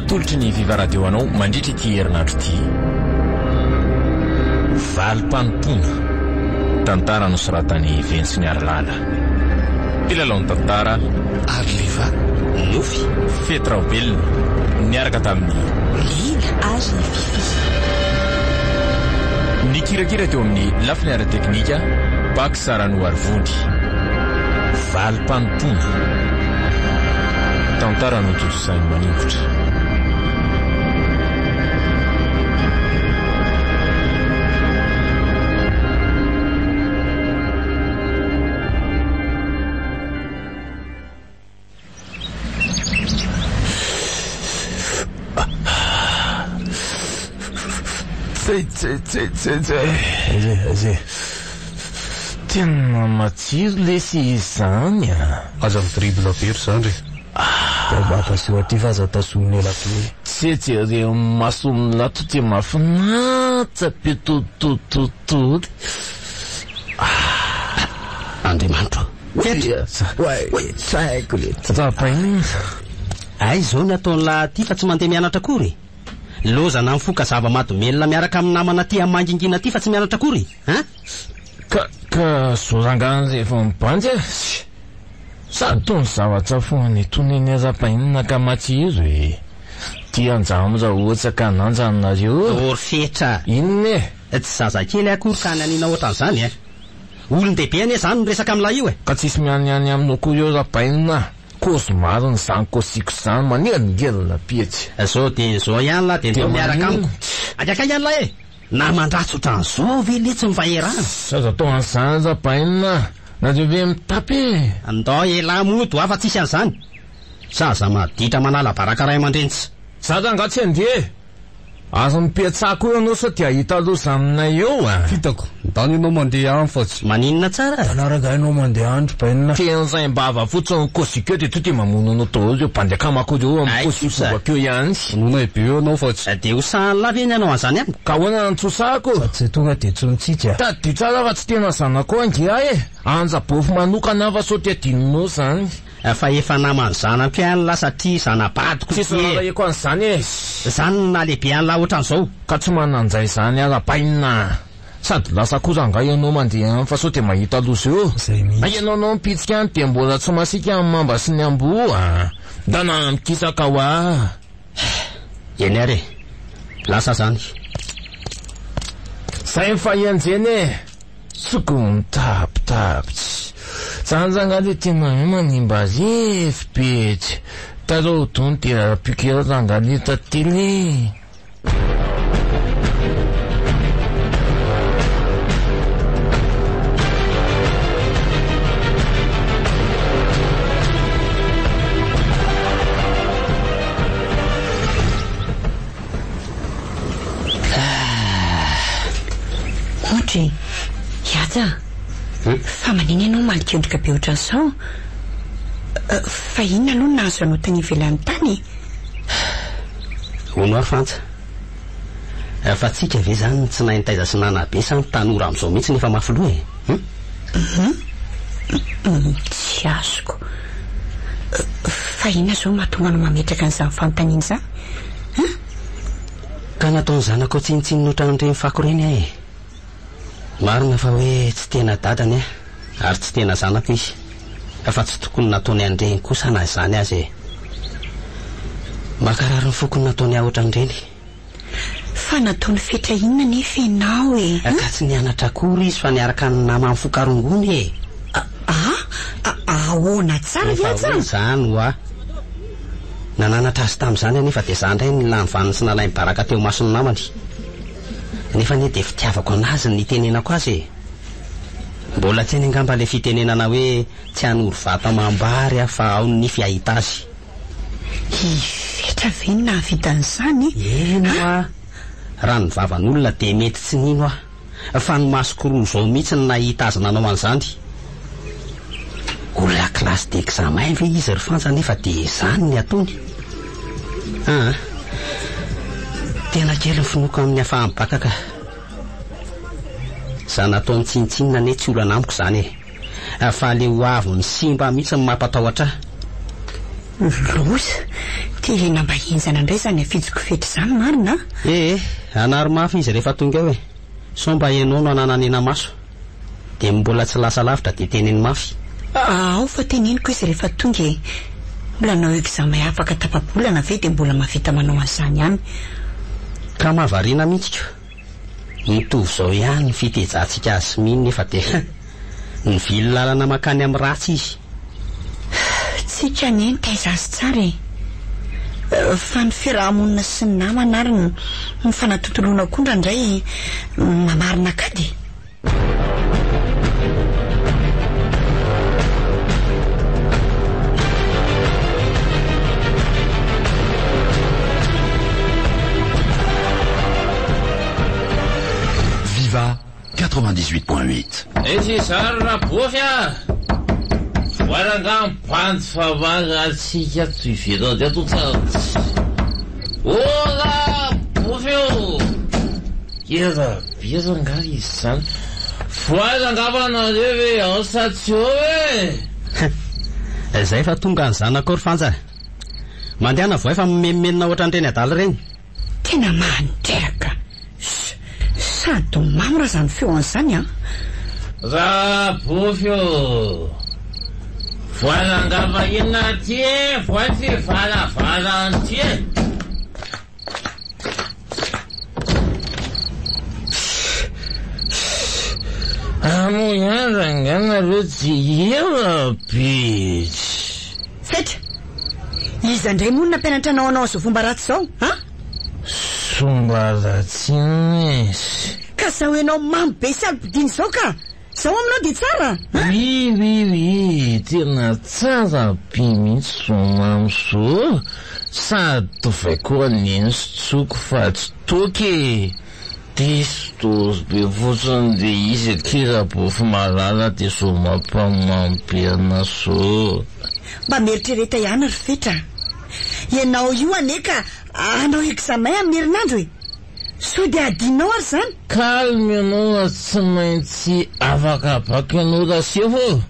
Atolotry ny Viva Radio anao mandritra ity herinandro ity. Valim-panompoana. Tantara nosoratan'i Ventsy Niarilala. Mpilalao ny tantara. Arliva. Nofy. Fety Raobelina. Niaraka tamin'i. Lina ary Fiffi. Nikirakira teo amin'ny lafiny ara-teknika, Pax Ranoarivony. Valim-panompoana. Tantara notontosain'i Maningotra. Tsay tsay tsay tsay tsay. Aiza e, aiza e. Tena matsiro lesy izany a. Aza mi-dribble be ry zandry e. Dia mba ampaseho aty fa aza tazomina ela be. Tsy jereo maso milato ty mafinaritra be totototory. Andriamanitro. Fetra. Oay, tsy haiko le. Tsapaina. Aiza izao ny ataon'lah aty fa tsy mandeha mianatra akory e? Lozana mifoka zava-mahadomelina miaraka amin'ny namana aty amin'ny mangingina aty fa tsy mianatra akory e? Hein? Ka, ka zao rangahy rehefa mibanjy e! Sady tony zavatra foana itony anie rapainina ka matsiro e! Ty anjam raha ohatsa ka ananja aminareo. Ry Fetra! Inona e? Tsy zazakely akory ka hananiana ohatran'izany e! Olon-dehibe anie izany miresaka amin'ilay io e! Ka tsisy mianiany aminao koa eo rapainina. Kôzy marina izany kôsiko izany, manelingelina petsy. Zao dia zao ihany lah dia Dia ndao miaraka maninona? amiko. Akaiky ihany lah e! Naman-dratsy ohatran'izao ve letsy ny faherana? Tsy azo atao an'izany rabainina a! Nareo ve mitapy e? Ndao elah mody hoa fa tsisy an'izany. Zaza maditra manala baraka ray aman-dreny tsy. Za rangaha tsy handeha e! Aza mipetsako eo ianao sao dia hahita loza aminay eo a! Fitako, ndany ianao mandeha any fa tsy. Maninona tsara e? Ndana rangahy ianao mandeha any ry bainina. Tenin-tsaim-bava fotsiny kôziko eo dia to dia mamono anao daholo ireo bandy akamako ireo amin'ny Ay kôziko kosa. bakeo ihany. Vonoinay be eo ianao fa tsy. Dia ho sahan'lah ve ny hanao an'izany amiko? Ka ahoana no tsosahako? Sady izay tonga dia tsy mitsitsy a! Tadidio tsara fa tsy tena zanakao ange ahy e! Anja bofy manokana aho fa sao dia adinonao izany. Fa efa naman'ny zanako ihany lah satria zana-badiko Tsisy ity e! raharahiako an'izany e! Zany no nahalehibe an'lah ohatran'izao. Ka tsy mananjay izany aho rabainina a! Sady lasa koa rangahy ianao mandeha any fa sao dia mahita loza eo. Izay mihitsy. Hay ianao nao mipitsika any dia mbola tsy masiaka ny mamba sy ny amboa a! Ndana mikisaka hoa! Eny ary e! Lasa zany. Zay ny fahenjena e! Tsoko mitapitapy tsy. Zany zanga le tena hoe manimba revy be tsy. Tarao dony de rapiokela ranga le tantely e. Ohatra e! Ihaja a! Fa manina ianao malokendroka be ohatran'izao? Fa inona aloha no nahazo anao tany ivelany tany e? Hono ary Frantsa, fa tsika ve izany no tsy nahay nitaiza sy nanabe sa ny tanora amin'izao mihitsy no efa mafy loha e? Hum? Hum, tsy azoko. Fa inona izao no mahatonga anao mametraka an'izany fanontaniana izany? Hum? Ka nataon'ny zanakao tsinontsinona ohatran'ireny fako ireny aho e. Marina fa hoe tsy tena dadany aho ary tsy tena zanako izy. Fa tsy tokony nataony an'ireny kosa na izany aza e. Mankarary ny foko ny nataony ahy ohatran'ireny. Fa nataony fetra inona anefa ianao e? Ka tsy nianatra akory izy fa niaraka ny namany foka rongony e! A! Ahoana tsara Efa Ihaja? hoe izany hoa. Nananatra azy tamin'izany anefa dia izaho indray no lany vaniny sy nalainy baraka teo imason'ny namany. Nefa anie dia fitiavako an'azy no nitenenako azy e! Mbola tsy hainy angamba ilay fitenenana hoe tsy hanoro vato amam-bary aho fa ao ny nify hahita azy. I Fetra ve no nahavita an'izany? Eny hoa! Raha ny vavan'olona dia mety tsy nino aho, fa ny masoko roa izao mihitsy no nahita azy nanao an'izany. Olona classe d'examen ve izy ry Fanja nefa dia izany ny ataony? Aa! Tena kely ny finoako amin'ny afahan'ny baka ka. Za nataony tsinontsinona anie tsy olana amiko izany e. Fa le ho avy ny simba mihitsy no mampatahotra ahy. Loza! Tena mba henjana indray izany afitsiko Fetra izany marina a! Ee, anaro mafy izy rehefa tonga eo e! Sao mba ianao no ananany hena-maso. Dia mbola tsy lasa lavitra dia teneno mafy. Ao fa teneniko izy rehefa tonga e! Mbola hanao examen afaka tapa-bolana ve dia mbola mahavita manao an'izany ihany. Ka mahavariana mihitsy ko! Mitovy izao ihany ny fitejantsika azy sy Mino nefa dia nivily lalana mankany amin'ny ratsy izy. Tsika anie nitaiza azy tsara e! Fa ny fiaraha-monina sy ny namana ary ny fanatontoloana koa indraindray mamarina akady e! Viva 98.8. Etsy izany Rabofy a! Voaranga ny bandy fa mangatsiaka ato ivelany ato tsara. Hola Bofy ô! Ngeza be rangaha izy izany. Voaiza angamba nareo ve ao sa tsy ao e? Izay fa tonga ny zanakao ry Fanja. Mandehana voay fa mimenomenona ohatran'ireny adala ireny. Tena mandreraka. Sady mamo raha izany feo an'izany an! Rabofy ô! Voaiza angamba inona aty e? Voay ty varavarana ity e! Amo ihany rangahy nareo tsy ela be. Fetra! Iza indray moa no nampianatra anao hanao an'izao fomba ratsy izao, an? Fomba ratsy inona izy? Ka zao ianao mamo be sy alopodiana izao ka! Zao aminao dia tsara an? Oui oui oui, tena tsara be mihitsy zao mamo zao, sady divay koa anie ny sotroiko fa tsy toaka e! Diso dose be fotsiny le izy akia Rabofy malala dia zao mampamamo be ana zao. Mba mieritrereta ihany ry Fetra a! Ianao io anie ka hanao examen amin'ny herinandro e! Sao dia adinonao ary izany? Calme ianao fa tsy maintsy afaka bac ianao Rasefo ô!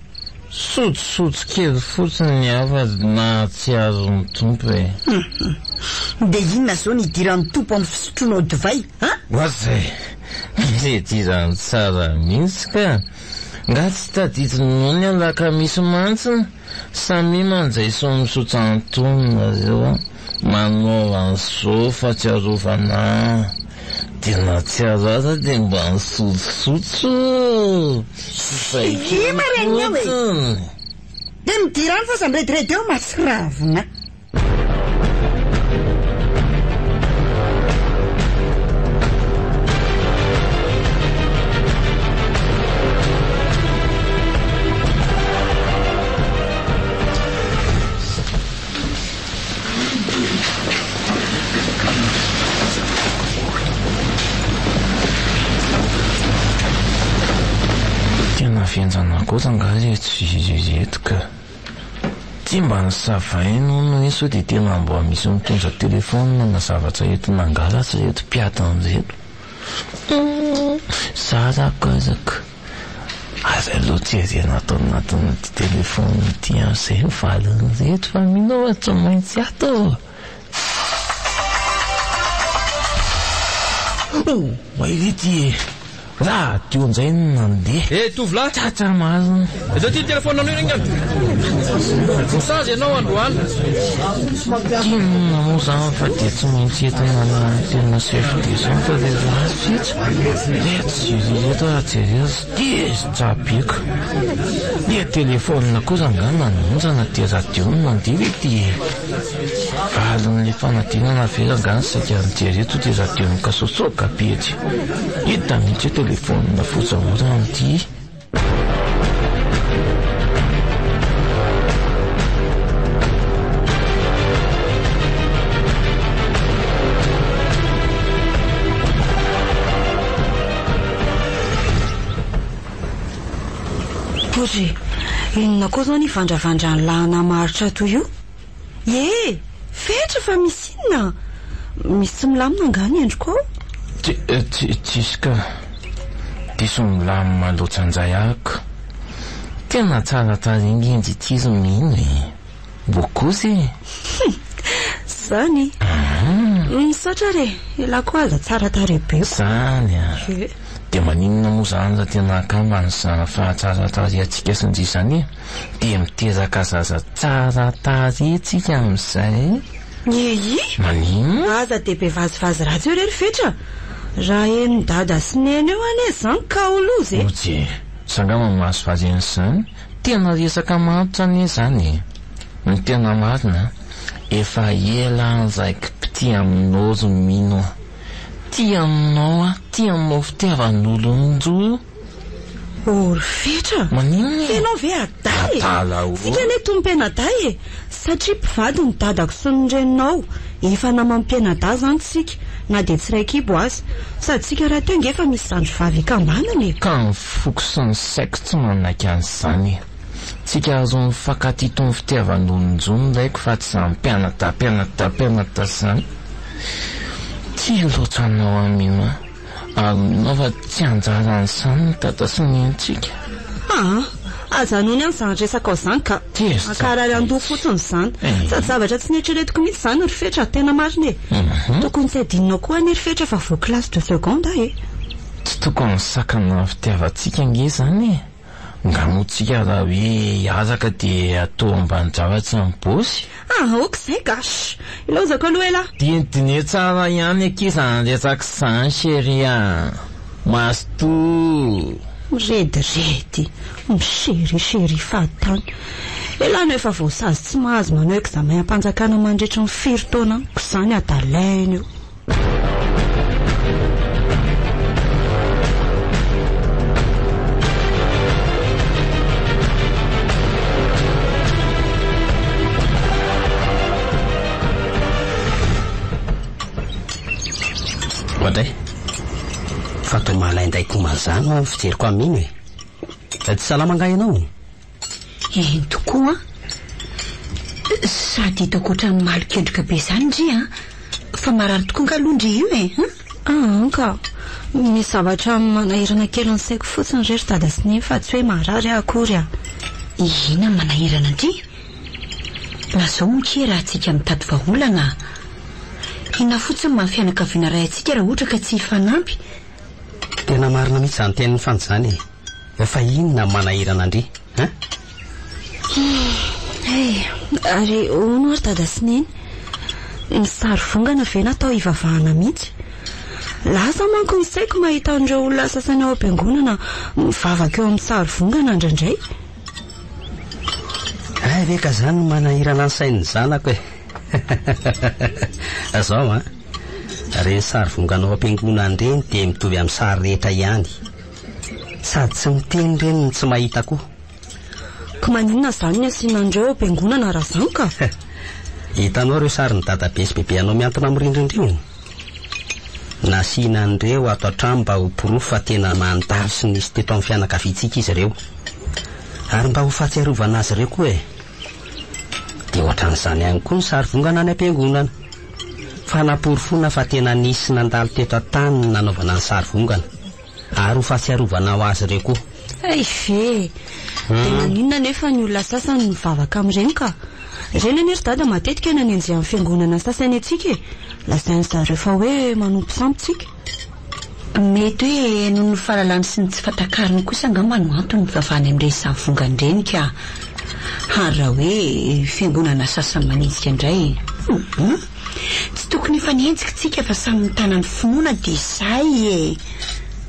Sotsosotso kely fotsiny ny hafa na tsy azon'ny Tompo e! Hum dia inona izao ny idiran'ny Tompo amin'ny fisotroanao divay an? Oa zay! Misy idirany tsara mihitsy ka! Nga tsy tadidinao ny alakamisy mantsina? Samia manjay sao misotsa antonony nareo a! Manao an'izao fa tsy arovana an! Dia na tsy azo aza dia mba misotsosotso! Zay Ih kely marina eo e! fotsiny! Dia midira any fa aza mirediredy eo mahatsiravina. Tena venjana kosa angaha ireto ireto ka. Tsy mba nosavainy hono hoe sao dia tena mba misy mitondra telephone na zavatra entina hangalatra ireto mpiadina ireto. Humm, zazakazaka. Aza aloha jerena ato anatin'ity telephone ity amin'izay ny valin'ireto fa mino aho fa tsy maintsy ato. Oh, oay re ty e! Radio indray no nandeha. Eh tovolahy! Tratra marina. Izao ity telephone anao io ringana. Voasazy ianao androany. Inona moa izany fa dia tsy maintsy entina any tena chef de centre ilay ratsy eto. Ireto izy ireto raha jerena tezitra be ka. Ilay telephone kosa angaha nanondrana dia radio no nandeha ve ty e? Valin'ilay fanadinana ve rangaha ny saika nijery eto ity radio mikasoasoaka be ity. Hita mihitsy hoe telefaonina fozaorana ity. Ory, inona koa izany ivandravandran'ny lahana maharitra toy io? Ie! Fetra fa misy inona? Misy tsy milamina angaha ny endriko ao? Tsy, tsisy ka. Diso milamina loatra njay ako. Tena tsara tarehy nge njy ity ry Mino e. Bogosy e. Hum! izany. Misaotra re, elah koa aza tsara tarehy be. Zany a! Ie. Dia maninona moa zany raha tena akambana izany fahatsara-tarehintsika sy ndry izany e? Dia miteraka zaza tsara tarehy tsika amin'izay. Ie! Maninona? Aza dia be vazivazy ratsy eo re ry Fetra. Raha henon'i Dada sy Neny eo anie izany ka ho loza e! Ojy e! Za angamba mahazo vazy an'izany? Tena resaka mahantra anie izany e! Ny tena marina, efa ela aho niraiki-pitia aminao ry Mino a! Tia anao aho, tia aminao fitiavan'olon-droa. Oh ry Fetra! Maninona e? F'enao ve adala e? Adala oh! Tsika anie tompenadahy e! Satria mpivady ny dadako sy ny reninao, efa namam-pianadahy izany tsika, na dia tsy iray kibo aza. Sady tsika rahateo nge efa misy zandry vavy ikambanana e! Ka ny foko sy ny saiko tsy manaiky an'izany e! Tsika azo mifankatia tony fitiavan'olon-droa ny raiko fa tsy izany mpianadahy mpianadahy mpianadahy izany. Tia loatra anao aho mino aho. Ary mino aho fa tsy anjaran'izany ny dada sy nenintsika. Aa! Ajanony any izany resakao izany ka! Tezitra Mankarary andoha fotsiny izany. Sady zavatra tsy neritreretiko mihitsy izany ry Fetra, tena marina e! Tokony tsy adinonao koa anie ry Fetra fa voa classe de seconde aho e! Tsy tokony hisakana ny fitiavantsika ange izany e! Nga moa tsika raha hoe hiaraka dia atao ambanin-javatra ny bosy? Ah, ok izay ka! Shh! Ilaozako aloha elah! Dinidiniho tsara ihany akia izany resaka izany chérie a! Mazotoa! Mirediredy, mi-chérie chérie fahatany. Elah no efa voasazy tsy mahazo manao examen am-panjakana mandritry ny firy taona amiko izany adalaina io. Oadray. Fa toa malainday komana izany hoa ny fijeriko amin'iny e. Tsy salama angaha ianao? Eny tokoa an! Sady hitako ohatran'ny malokendroka be izany ndry an! Fa marary tokoa nga aloha ndry io e! An? An ka! Misy zavatra manahirana kely ny saiko fotsiny re ry dada sy neny fa tsy hoe marary aho akory an! Inona no manahirana ndry? Lazao moa akia raha tsika mitady vahaolana a! Inona fotsiny maha fianakaviana iray antsika raha ohatra ka tsy hifanampy? Tena marina mihitsy izany tenin'i Fanja izany e! Fa inona no manahirana an-dry hein? Hay, ary hono ary dada sy neny, ny sary vongana ve natao hivavahana mihitsy? Lasa manko ny saiko mahita an'ireo olona sasany ao am-piangonana mivavaka eo amin'ny sary vongana indraindray. Hay ve ka zany no manahirana ny sain'ny zanako e! Zao an, ireny sary vongana ao am-piangonana ireny dia mitovy amin'ny sary rehetra ihany. Sady tsy miteny ireny no tsy mahita koa. Ko maninona izany ny asiana an'ireo ao am-piangonana raha izany ka? Hitanao ireo sarin'i dadabe sy bebe anao mihantona amin'ny rindrina ireo? Nasiana an'ireo ato an-trano mba ho porofo fa tena nandalo sy nisy teto amin'ny fianakaviantsika izy ireo. Ary mba ho fahatsiarovana azy ireo koa e! Dia ohatran'izany ihany koa ny sary vongana any am-piangonana. Fanaporofoana fa tena nisy nandalo teto an-tany ny nanaovana ny sary vongana. Ary ho fahatsiarovana ho azy ireo koa. Hay ve! Dia maninona anefa ny olona sasany mivavaka amin'ireny ka? Ireny anie ry dada matetika no anenjehan'ny fiangonana sasany antsika e! Lazain'ny zareo fa hoe manompo sampy tsika. Mety hoe noho ny fahalalany sy ny tsy fahatakariny kosa angamba no antony nivavahany amin'ireny sary vongana ireny ka. Ary raha hoe fiangonana sasany manenjika indray? Hum! Tsy tokony hifanenjika tsika fa samy mitana ny finoana dia izay e!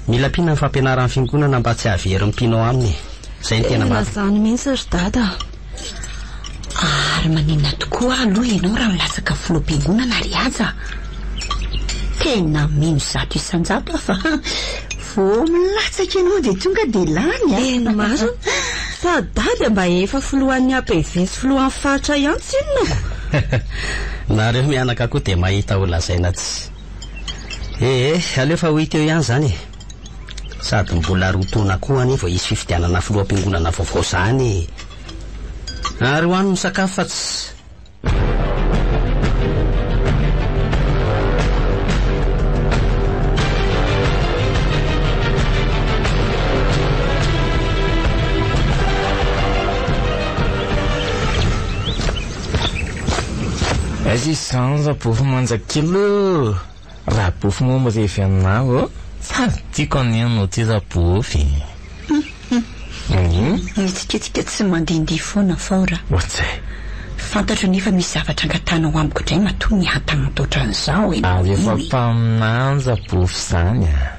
Mila ampiana ny fampianaran'ny fiangonana mba tsy hahavery ny mpino ao aminy e! Izay no tena Tena marina. izany mihitsy ry dada a! Ary maninona tokoa aloha ianao raha milatsaka filoham-piangonana ry Haja a? Tena mino 100% aho fa vao milatsaka ianao dia tonga dia lany a! Eny marina! Sady dada mba efa filohan'ny APV sy filohan'ny faritra ihany tsinona ko! Nareo mianaka koa dia mahita ho lazaina tsy. Ee, aleo fa ho hita eo ihany izany e! Sady mbola roa taona koa anie vao hisy fifidianana filoham-piangonana vaovao izany e! Ary ho any misakafo fa tsy. Aiza izany Rabofy manja kely ô! Rabofy moa mirevy anao ô! Sady tiako anie ianao ty Rabofy e! Mihetsiketsika tsy mandehandeha foana Faora. Ohatray. Fantatro anefa misy zavatra angatahanao amiko indray matoa mihantagnanta ohatran'izao ianao Ary efa io e. mpaminany Rabofy izany a!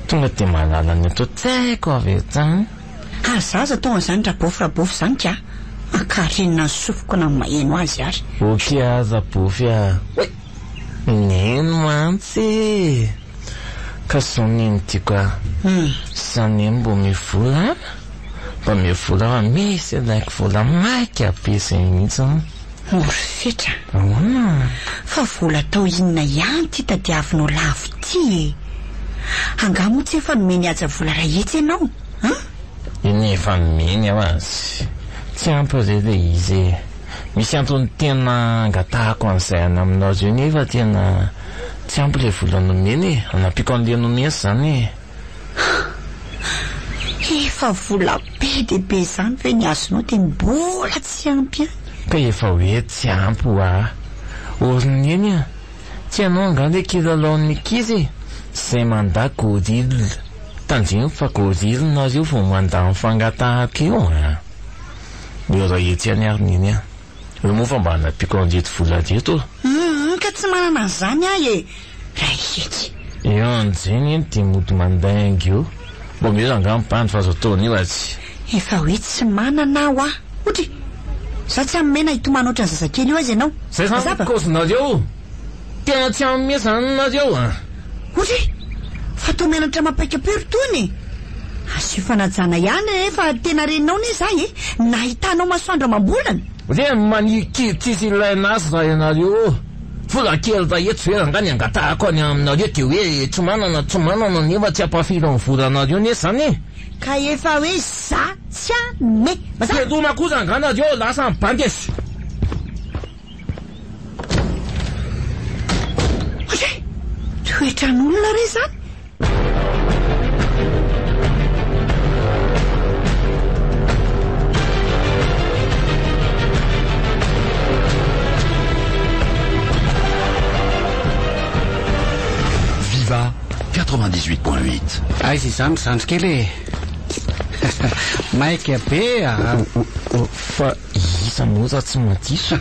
Tonga dia mahalala ny atao tsy haiko avy hatrany. Ary za aza atao an'izany Rabofy Rabofy izany ka! Ankarenina ny sofiko na ny maheno azy ary. Ok aza Bofy a! Oay! Neny mantsy e! Ka zao neny tiako a! Za neny mba omeo vola an! Mba omeo vola fa misy ilaiko vola maika be zay mihitsy an! Morifetra! Ahoana? Fa vola atao inona ihany ity tadiavinao lavo ity e? Angaha moa tsy efa nomen'i Haja vola iray hetsy ianao an? Eny efa nomeny aho azy. Tsy ampy re le izy e. Misy antony tena angatahako an'izay any aminao io nefa tena tsy ampy le vola nomeny e. Anampiako an'le nomeny izany e. Efa vola be dia be izany ve ny azonao dia mbola tsy ampy ihany? Ka efa hoe tsy ampy hoa. Ory neny a! Tsy ianao angaha le kilalaon'ny ankizy e! Izay mandà gorille. Tandremo fa gorille nareo vao mandà ny fangatahako eo a! Mora etsy ihany ary neny a! Eo moa fa mba hanampiako an'ireto vola ireto ô! Humm ka tsy manana an'izany aho e! Ray hetsy. Eo an'izay neny dia mody mandainga eo. Mba omeo rangaha ny bandy fa azo atao an'io atsy. Efa hoe tsy manana aho a! Otry! Za tsy hanome na hitomany ohatran'ny zazakely io aza ianao. Zay zany Mazava? ny kaozinareo? Tena tsy hanome zany nareo a! Otry! Fa toa mianatra mampaika-peo ry tony e! Asio fanajana ihany re fa tena reninao ne za e! Nahitanao masoandro amam-bolana! Re manikiry tsisy ilaina azy raha ianareo ô! Vola kely raha eto ve rangaha ny angatahako any aminareo dia hoe tsy manana tsy manana nefa tsy ampafiry ny volanareo ne zany e! Ka efa hoe za tsy hanome! Mazava? Veloma kosa angaha nareo lasa ny bandy e! Oay! Toetran'olona re zany! Viva 98.8. Aiza izany ry zandry kely e? Maika be a! Fa iza moa raha tsy madiso?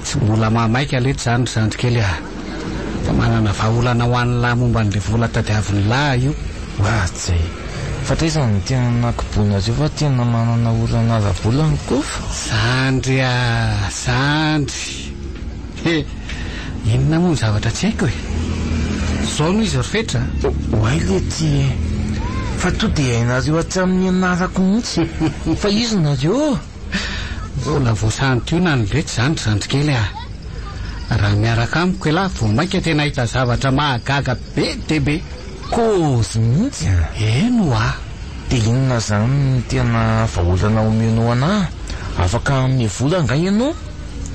Tsy mbola mahamaika letsy izany ry zandry kely a! Fa manana vahaolana ho an'lah momba an'ilay vola tadiavin'lah io. Oadray! Fa taiza no tena nakobonareo fa tena manana olana ara-bola ny kofa? Zandry a! Zandry! He! Inona moa ny zavatra tsy haiko e? Zao no izy ry Fetra a! Oay lety e! Fa to dia hainareo hatramin'ny anarako mihitsy fa izy nareo? Mbola vao santionany letsy izany ry zandrikely a! Raha miaraka amiko elah vao mainka tena hahita zavatra mahagaga be dia be. Kôzy mihitsy a! Eny ho'a! Dia inona izany no tena vahaolana omenao anah? Afaka hanome vola angaha ianao?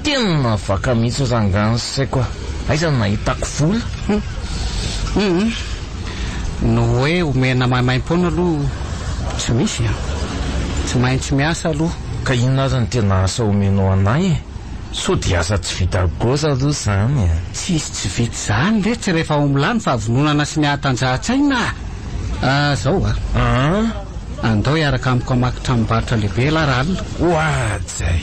Tena vaka mihitsy rangaha ny saiko a! Aiza no nahitako vola? Hum! Ny hoe omena maimaimpoana aloha tsy misy an! Tsy maintsy miasa aloha. Ka inona ary no tena asa omenao anah e? Sao dia asa tsy vita gôza aloha izany e! Tsisy tsy vita izany letsy rehefa ao milà ny fahavononana sy ny hahatanjahan-tsaina a! Ah, zao a! An? Andao hiaraka amiko hamaky tranombarotra lehibe ialahy rahalina. Oadray!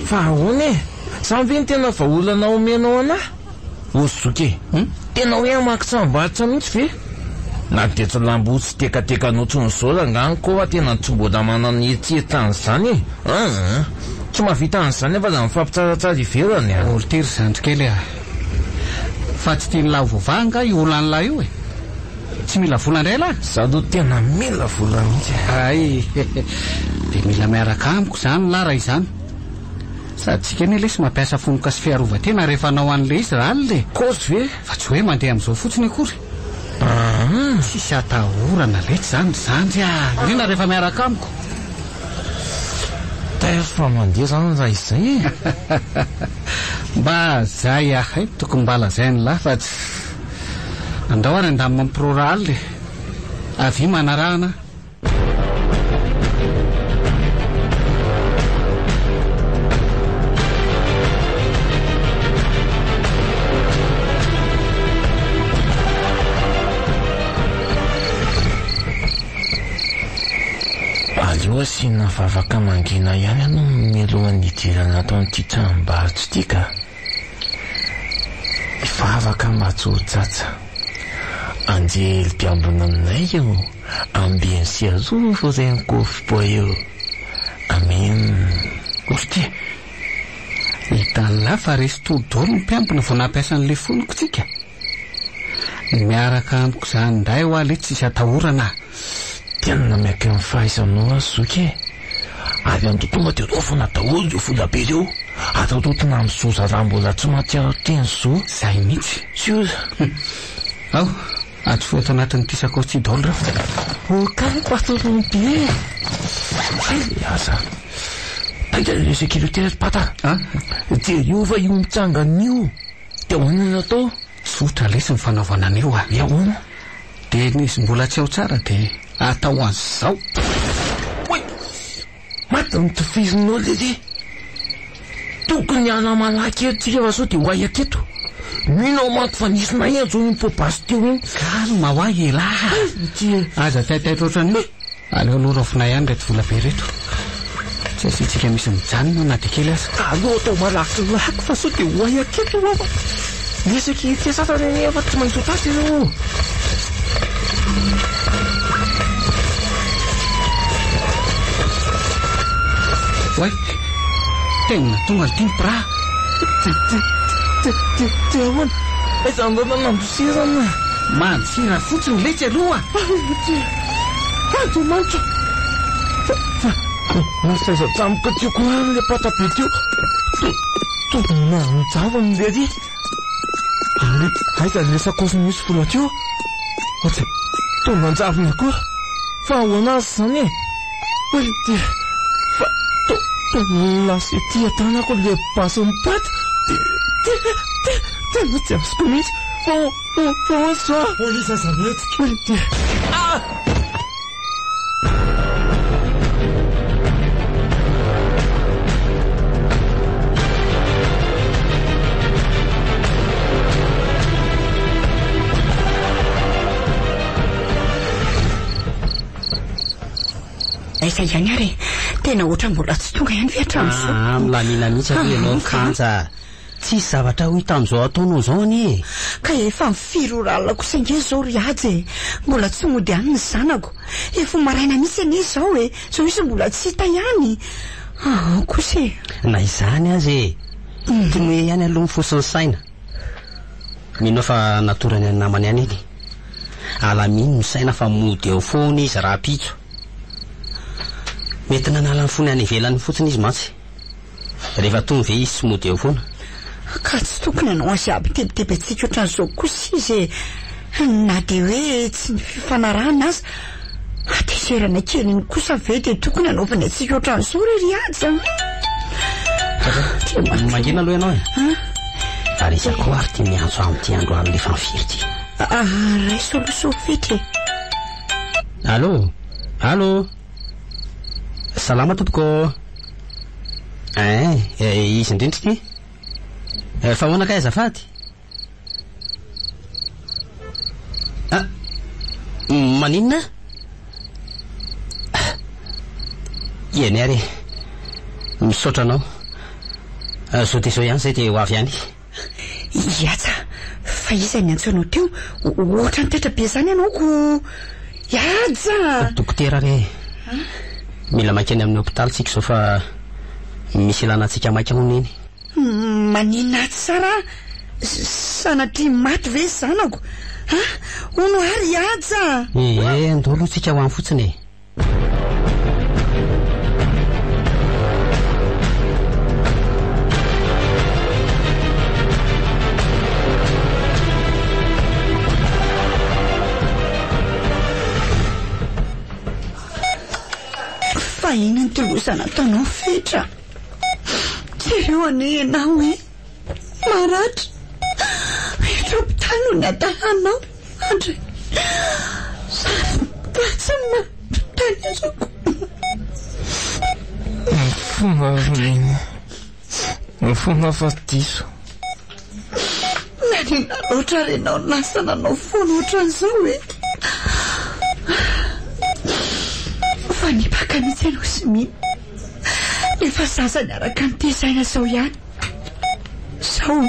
Fa ahoana e? Izany ve no tena vahaolana omenao anah? Ô zoky e! Tena hoe hamaky tranombarotra mihitsy ve? Na dia tsy lambo tsy tekatekanao tsony zao rangaha ny koa tena tsy mbola manana eritreritra an'izany e! An! Tsy mahavita an'izany afa raha mifampitsaratsara ivelany a! Olo ty ry zandry kely a! Fa tsy tian'lah ho voavaha angaha io olan'lah io e! Tsy mila vola indray lah? Za aloha tena mila vola mihitsy e! Hay! Dia mila miaraka amiko izany lah raha izany. Sady tsika anie lesy mampiasa fonoka sy fiarovan-tena rehefa hanao an'ilay izy rahalina e! Kôzy ve? Fa tsy hoe mandeha amin'izao fotsiny akory. Aa! Tsisy atahorana letsy izany ry zandry a! Indrindra rehefa miaraka amiko. Tairo fa mandeha izany raha izay e! Mba zay ahay tokony mba lazain'lah fa tsy. Andao ary handamina amin'ny pro rahalina e! Avia manarahana. Asiana vavaka mangina ihany aloha mialohan'ny hidirana ato amin'ity tranombarotra ity ka. Hivavaka mba tsy ho tratra. Anjely mpiambina anay io, ambino sy arovy ireny kofboy io. Amen. Ostie! Hitan'lah fa resy tory daholo ny mpiambina vao nampiasa an'ilay foniko tsika. Miaraka amiko izany indray hoa le tsisy atahorana a! Tena miaiky ny fahaizanao aho zoky e! Ary ando tonga dia raofina daholo ireo vola be ireo, araraotina amin'izao zalahy mbola tsy mahatsiaro tena izao. Izay mihitsy. Sûr. Ao, atsofohy ato anatin'ity sakaosy ity daholo ireo. Ok patron be e! Hay le aza. Taitra le sécurité ry pata. Jereo fa io mitsangana io. Dia ahoana no atao? Tsotra lesy ny fanaovana an'io a! Dia ahoana? Dia ny izy mbola tsy ao tsara dia atao an'izao. Oay! Maty ny tofirinao lery! Tokony hiala malaky eto tsika fa sao dia ho hay aketo. Mino aho manko fa nisy nahenjo iny poa-basy teo iny. Calme hoa elah a! Aza taitaitra ohatran'io. Aleo aloha raofina ihany ireto vola be ireto. Tsy asiantsika misy mijanona na dia kely aza. Aleo atao malakilaky fa sao dia ho hay aketo hoa fa ny sécurité sasany anie efa tsy maintsy ho tratra ireo. Oay! Tena tonga ity ny mpiraha. Dia ahoana? Aiza ny lalana nandosirana? Mandosira fotsiny letsy aloha. Andriamanitra! Fa, fa, lasa aiza tampoka teo koa ary ilay pata be teo? Tonga nanjavona lery. Ary aiza ilay sakaosy nisy vola teo? Ohatry, toa nanjavona koa. Fa ahoana azy izany e? Oy, dia, fa toa, toa lasa ety an-tanako ilay basin'ny pata. Dia, dia, dia, tena tsy azoko mihitsy. Fa, fa, fa ahoana izao? Polisy aza mihetsika. Oy, dia, ah! Aiza ihany ary e? Tena ohatran'ny mbola tsy tonga ihany ve hatramin'izao? Ah, milamina mihitsy aloha ianao Kanja. Tsisy zavatra ho hita amin'izao ataonao izao anie e! Ka efa firy ora alina kosa ange izao ry Haja e! Mbola tsy mody any ny zanako. Efa ho maraina mihitsy anie izao e! Izao izy mbola tsy hita ihany. Aa kosa e! Na izany aza e! Tinoe ihany aloha ny fo sy ny saina. Mino aho fa natorany an'ny namany any iny. Alamino ny saina fa mody eo foana izy rahampitso. Mety nanala ny fony any ivelany fotsiny izy mantsy. Rehefa tony ve izy tsy mody eo foana? Ka tsy tokony hanao azy hampitebiteby antsika ohatran'izao kosa izy e! Na dia hoe tsy ny fifanarahana aza, hatezerana kely iny kosa ve dia tokony hanaovany antsika ohatran'izao re ry Haja a! Mangina aloha ianao e! Ary iza koa ary ity miantso ahy amin'ity andro alina efa firy ity? Raiso aloha Sofetra e! Allô? Allô? Salama tompoko ô! Ein, izy indrindra ity. Fa ahoana kay azafady? Ah, maninona? Eny ary e. Misaotra anao. Zao dia izao ihany izay dia ho avy any. Ihaja, fa iza niantso anao teo? Ohatran'ny taitra be izany ianao ko. Ihaja! Dokotera re e. Mila maika any amin'ny hopitaly tsika izao fa misy ilana antsika maika hono eny. Maninona ahy tsara? Sanatria maty ve zanako? Ha? Hono ary Ihaja! Ee, andao aloha tsika ho any fotsiny e. Fa inona no loza nataonao Fetra? Jereo anie ianao e! Maratra! Eto hopitaly no niadalanao. Andry, sary tsy mampiteny Mifona ry Neny. Mifona fa diso. Nanina loatra ary ianao lasa nanao foana ohatran'izao e. Fa nipaka. Mifanaraka mihitsy ianao sy Mino. Nefa zaza niaraka nitezaina izao ihany. Izao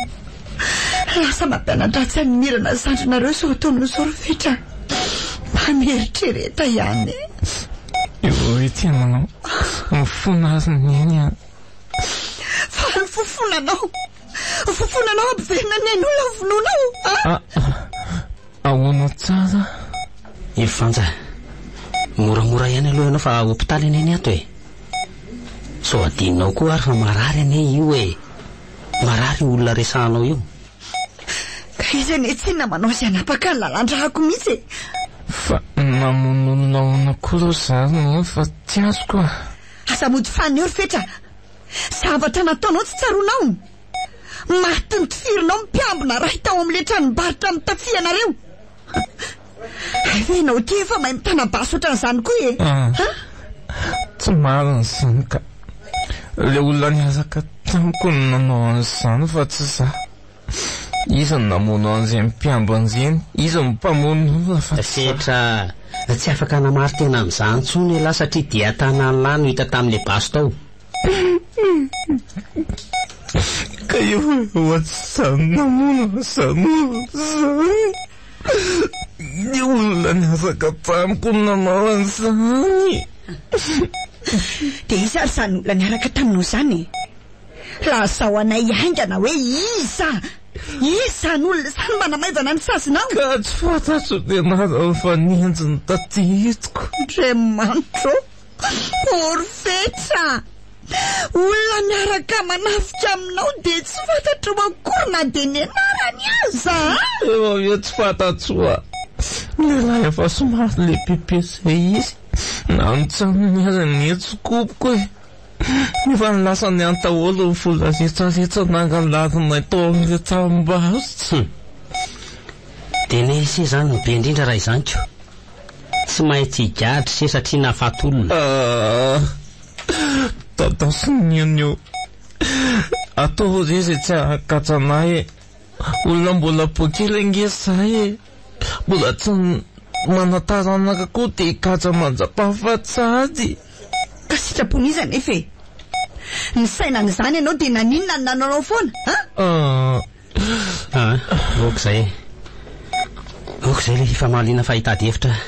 lasa mampiana-dratsy an'i Mirana zandrinareo izao ataonao izao ry Fetra. Mba mieritrereta ihany e. Io ity manao mifona azy neny a. Fa ny fofonanao, fofonanao ampiverina ny ain'olona ny vonoanao a. Ahoana tsara? I Vanja, moramora ihany aloha ianao fa hopitaly anie ny ato e. Sao adinonao koa ary fa marary anie io e. Marary io olona resahanao io. Ka izy anie tsinona manao izay hanapaka ny lalan-drahako mihitsy e. Fa namono olona ahoana koa aloha za ry neny fa tsy azoko a. Aza mody fanina eo ry Fetra. Zavatra nataonao tsy tsaroanao. Maty notifirinao ny mpiambina ray tao amin'ilay tranombarotra nitafihanareo. Hay ve ianao ity efa mahay mitana basy ohatran'izany koa e? Ah, tsy marina izany ka. Ilay olona niaraka tamiko no nanao an'izany fa tsy za. Izy no namono an'izay mpiambina ireny, izy no mpamono olona fa tsy za. Fetra, tsy afaka hanamari-tena amin'izany intsony ialahy satria dian-tanan'lah no hita tamin'ilay basy tao. Ka io ohatr'izany namono an'izany olona izany. Ny olona niaraka tamiko no nanao an'izany. Dia iza ary izany olona niaraka taminao izany e? Lazao anay haingana hoe iza? Iza izany olona izany mba hanamaivana ny sazinao? Ka tsy fantatro ny anarany fa nenjiny taty hitiko. Andriamanitra ô! Orfetra! Olona miaraka manafika aminao dia tsy fantatrao akory na dia ny anarany aza an! Efa avy eo tsy fantatro a! Lehilahy efa somary lehibebe izay izy, nanontsaniny aza ny hetsikopoko e! Nefa ny lasa niany daholo ny vola rehetra rehetra nangalarinay tao amin'ilay tranombarotra. Dia ny ise izany no be indrindra raha izany ko! Tsy maintsy higadra ise satria nahafaty olona. Ah! Dada sy Neny ô! Ataovy re izay tsy hahakatra anay e! Olona mbola boa kely ange izahay e! Mbola tsy manan-taranaka koa dia higadra mandra-pahafaty. Ka sitrapon'iza anefa e? Nisaina an'izany ianao dia naninona no nanaonao foana, an? Ah! Ah, ok izay e. Ok izay ilay fifamaliana fa hitady hevitra aho.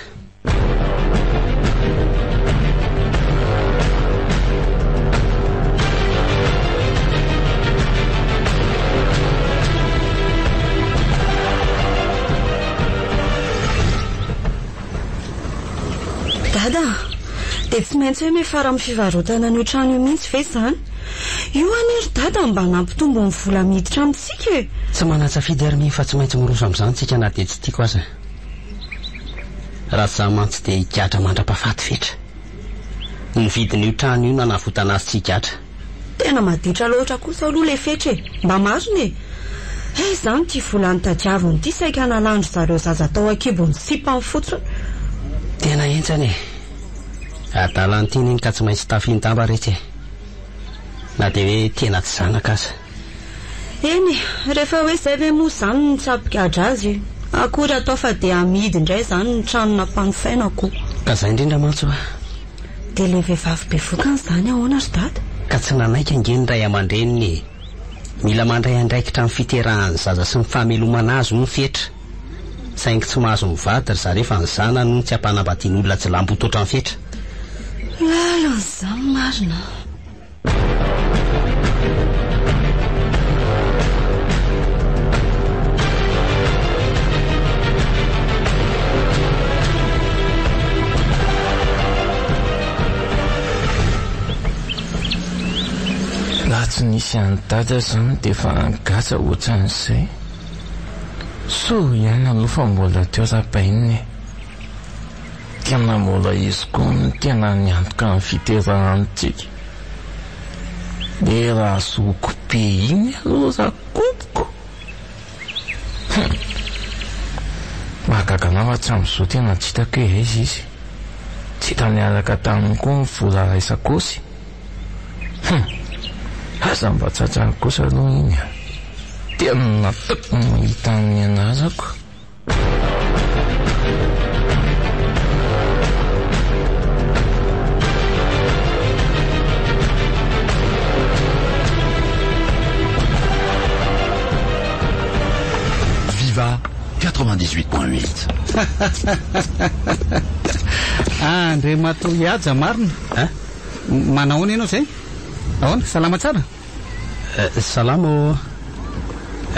Dada, dia tsy maintsy hoe miafara amin'ny fivarotana an'io trano io mihitsy ve izany? Io anie ry dada mba nampitombo ny vola miditra amintsika e! Tsy manan-tsafidy ary Mino fa tsy maintsy miroso amin'izany tsika na dia tsy tiako aza. Raha tsy izany mantsy dia higadra mandra-pahafaty Fetra. Ny vidin'io trano io nanavotana azy tsy higadra. Tena maditra loatra kosa aloha ilay Fetra e! Mba marina e! He izany ity vola notadiaviny ity saika nalandry zareo zaza tao an-kibon'ny sipany fotsiny. Tena henjana e! Adalan'ity iny ka tsy maintsy tafihin-damba retsy e! Na dia hoe tena tsy zanaka aza. Eny e, rehefa hoe izay ve moa izany no tsy hampigadra azy e! Akory atao fa dia amidy indray izany ny trano nampanofaina ko. Ka izay indrindra mantsy hoa. Dia ilay vehivavy bevokany izany ahoana ry dada? Ka tsy nanaiky ange ny ray aman-dreniny e! Mila mandray andraikitra amin'ny fiterahan'ny zaza sy ny famelomana azy hono Fetra. Saingy tsy mahazo mivady ry zareo fa ny zanany hono tsy ampanambadian'olona jilamboto ohatran'i Fetra. Lalina izany marina an! Raha tsy nisy an'i Dada izany dia efa nigadra ohatran'izay. Soa ihany aloha fa mbola teo Rabainina e. Tena mbola izy koa no tena niantoka ny fiterahantsika. Le razoky be iny aloha rakotoko. Hum. Mahagaga anah fa hatramin'izao tena tsy hitako hoe aiza izy. Tsy hita niaraka taminy koa ny vola iray sakaosy. Hum. Aza mba tratrany kosa aloha iny a. Tena tokony mahita ny anarako. Andriamatoa Ihaja marina. Manahoana ianao izay? Ahoana, salama tsara? Salama ô.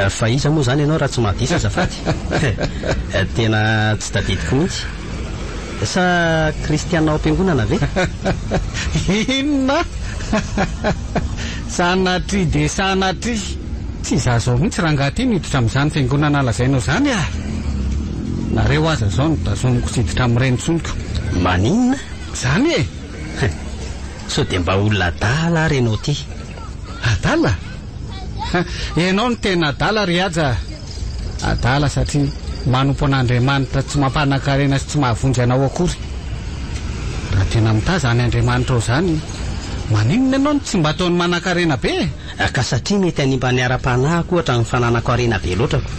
Fa iza moa izany ianao raha tsy mahadiso azafady? Tena tsy tadidiko mihitsy. Sa kristiana ao am-piangonana ve? Inona? Sanatria dia sanatria! Tsy izaho izao mihitsy rangahy ity no hiditra amin'izany fiangonana lazainao izany ah! Nareo aza izao no tazomiko tsy hiditra amin'ireny intsony ko! Maninona? Izany e! Sao dia mba olona adala ary ianao ity? Adala? Ianao no tena adala ry Haja a! Adala satria manompo an'Andriamanitra tsy mampanan-karena sy tsy mahavonjy anao akory. Raha tena mitaha izany Andriamanitrao izany, maninona ianao no tsy mba ataony manan-karena be e? Ka satria mety hanimba ny ara-panahiko ohatra ny fananako harena be loatra ko.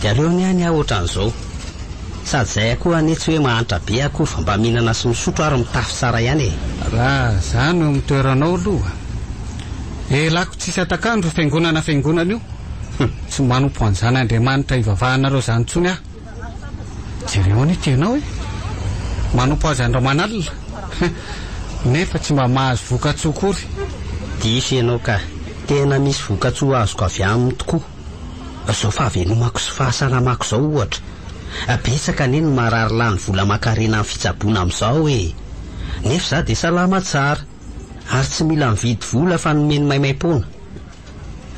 Dia aleony ihany aho ohatran'izao. Sady izay koa anie tsy hoe mahantra be akory fa mba mihinana sy misotro ary mitafy tsara ihany e. Raha za no eo amin'ny toeranao aloha, elako tsisy atakandro io fiangonana fiangonana io. Hum, tsy manompo an'izany Andriamanitra ivavahanareo izany intsony aho. Jereo anie ity ianao e! Manompo azy andro aman'alina, nefa tsy mba mahazo vokatsoa akory. Diso ianao ka! Tena misy vokatsoa azoko avy aminy tokoa. Izao fahavelomako sy fahasalamako izao ohatra. Betsaka anie ny marary lany vola aman-karena amin'ny fitsaboana amin'izao e! Nefa izaho dia salama tsara, ary tsy mila mividy vola fa nomeny maimaimpoana.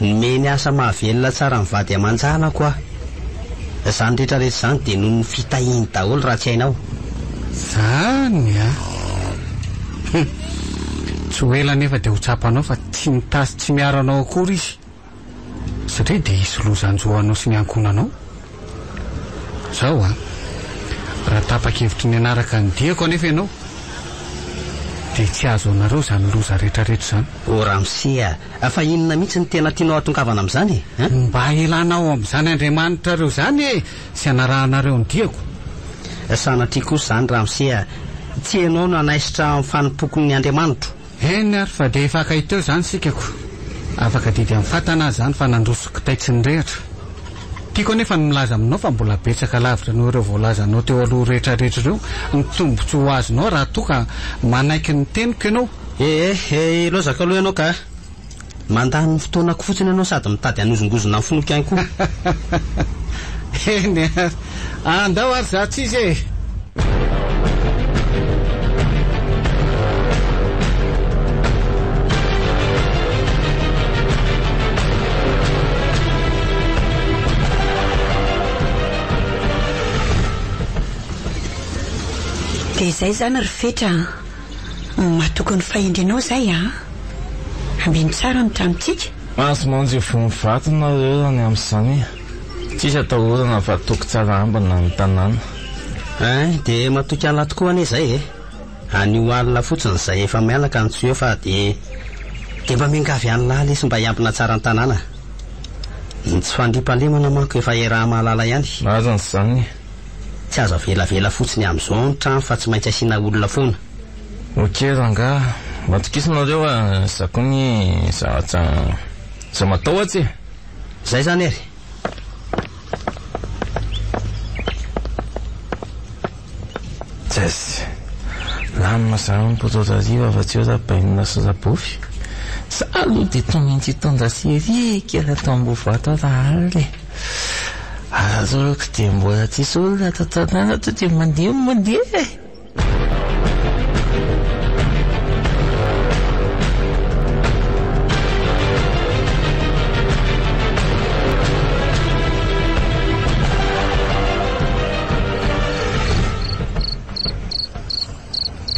Nomeny asa mahavelona tsara ny vady aman-janako aho. Izany rehetra rehetra izany dia noho ny fitahiany daholo raha tsy hainao. Izany an! Hum! Tsy ho ela anefa dia ho tsapanao fa tsy mitahy sy tsy miaro anao akory izy. Satria dia hisy loza hanjo anao sy ny ankohonanao. Izao an! Raha tapa-kevitry ny hanaraka ny diako anefa ianao, dia tsy hahazo anareo izany loza rehetrarehetra izany. O ramose a! Fa inona mihitsy no tena tianao hahatongavana amin'izany e? An? Mba hialanao amin'izany Andriamanitrareo izany e! Sy hanarahanareo ny diako. Sanatria kosa izany ramose a! Tsy ianao no hanaisotra amin'ny fanompoako ny Andriamanitro. Eny ary fa dia efa akaiky teo izany isika ko. Afaka adidy amin'ny fatana aza izany fa nandroso kitay tsy nirehitra. Tiako anefa ny milaza aminao fa mbola betsaka lavitra noho ireo voalazanao teo aloha rehetra rehetra ireo ny tombotsoa ho azonao raha toa ka manaiky ny teniko ianao. Ee, ee, ilaozako aloha ianao ka. Mandany ny fotoanako fotsiny ianao sady mitady hanozongozona ny finoako ihany koa. Eny ary. Andao ary za tsisy e! Dia izay izany ry Fetra a! Matoky ny fahendrenao izay a! Ambino tsara ny tranontsika. Azo manjo voa vato nareo raha ny amin'izany e! Tsisy atahorana fa toky tsara ambina ny tanàna. Ein, dia matoky an'lah tokoa anie izay e! Anio alina fotsiny izay efa mianaka no tsy eo fa dia dia mba miangavy an'lah lesy mba hiambina tsara ny tanàna. Ny tsy fandriampahalemana manko efa iaraha-mahalala ihany. Marina izany. Tsy azo avelavela fotsiny amin'izao ny trano fa tsy maintsy asiana olona foana. Ok rangaha, matokisa nareo fa za koa anie zavatra za matahotra e! Zay zany ary. Tess, lamina zany ny poto hariva fa tsy eo rabainina sy rabofy. Za aloha dia tonga intsy hitondra série kely ato Ambohivato aho raha alina e. Aza dia mbola tsisy olona ato an-tanàna to dia mandeha mandeha e.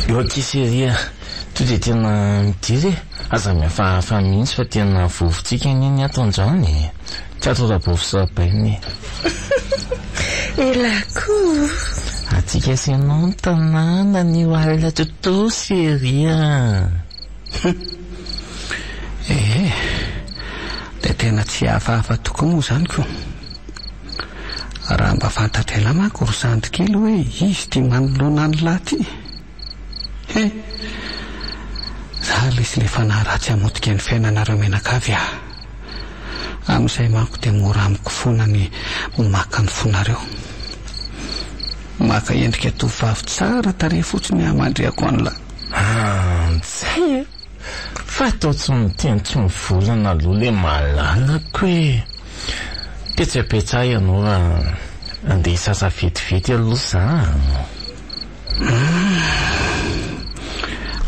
Eo akia chérie a, to dia tena midiry e, aza mihafahafa mihitsy fa tena vovotsika anie ny ato androany e, tsy ato Rabofy sy Rabaina e. Elah koa. Atsika sy ianao ny tanàna anio alina toto chérie a. Ee, dia tena tsy hafahafa tokoa moa izany ko. Raha mba fantatr'elah manko ry zandry kely hoe izy ity manoloana an'lah ity. He! Za lesy le fanahy ratsy hamotika ny fiainanareo mianakavy ah! Amin'izay manko dia mora amiko foana ny maka ny fonareo. Maka endrika tovovavy tsara tarehy fotsiny hamandrihako an'lah. Anjay e! Fa atao tsy miteny tsy mivolana aloha le malalako e! Petsapetsaha ianao raha andeha hisasa vetivety aloha za a!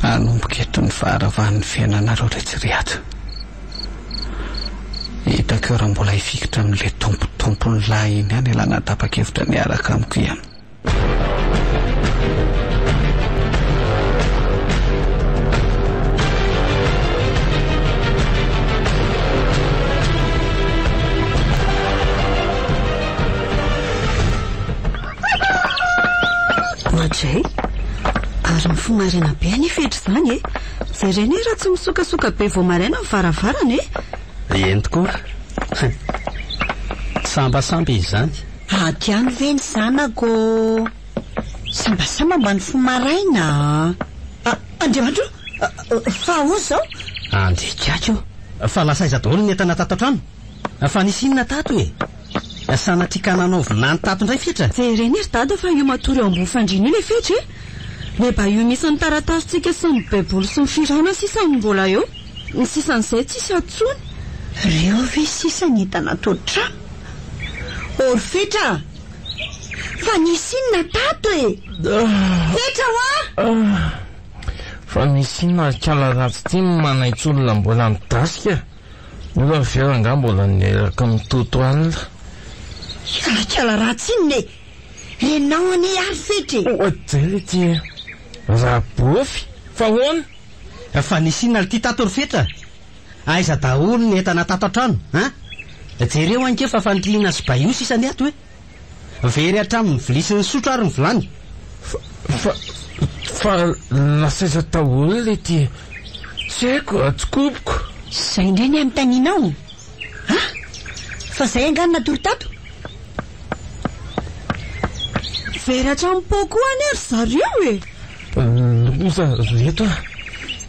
Hanomboka eto ny faharavan'ny fiainanareo ry tsy riaja. Hitako eo raha mbola hifikitra amin'ilay tompo tompon'ny lahy iny ihany ialahy na tapa-kevitra ny hiaraka amiko ihany. Oadray! Ary mifoha maraina be anie Fetra izany e! Jerena e raha tsy misokasoka be vao maraina ny varavarana e! Eny tokoa. Sambasamba izy izany. Ato ihany ve ny zanako ô? Sambasamba mba nifoha maraina a! Andriamanitra ô! Fa ahoana izao? Andriakako ô! Fa lasa aiza daholo ny entana tato an-trano? Fa nisy inona tato e? Sanatria ka nanao vilany tato indray Fetra? Jerena ry dada fa io matory eo ambony fandriana io ilay Fetra e! Ilay bahut misy ny taratasintsika sy ny baiboly sy ny fihirana sisa no mbola eo. Ny sisan'izay tsisy ato intsony. Reo ve sisa ny entana ato an-trano? Ô ry Fetra a! Fa nisy inona tato e? Fetra hoa! Fa misy inona ry kala ratsy ity no manaitso olona mbola midasika? Io avy eo angaha mbola nieraka mitoto alina. Kala ratsy inona e? Renao anie ary Fetra e! Oadray le ty e! Rabofy! Fa ahoana? Fa nisy inona lty tato ry Fetra? Aiza daholo ny entana tato an-trano an? Jereo ange fa fandriana sy bahut sisa ny ato e! Very hatramin'ny vilia sy ny sotro ary ny vilany. Fa, fa, fa lasa aiza daholo le ty e? Tsy haiko, tsy koboko. Izay indray ny anontanianao? A! Fa izay angaha no natory tato? Very hatramin'ny pot koa anie ry zareo e! Loza reto a!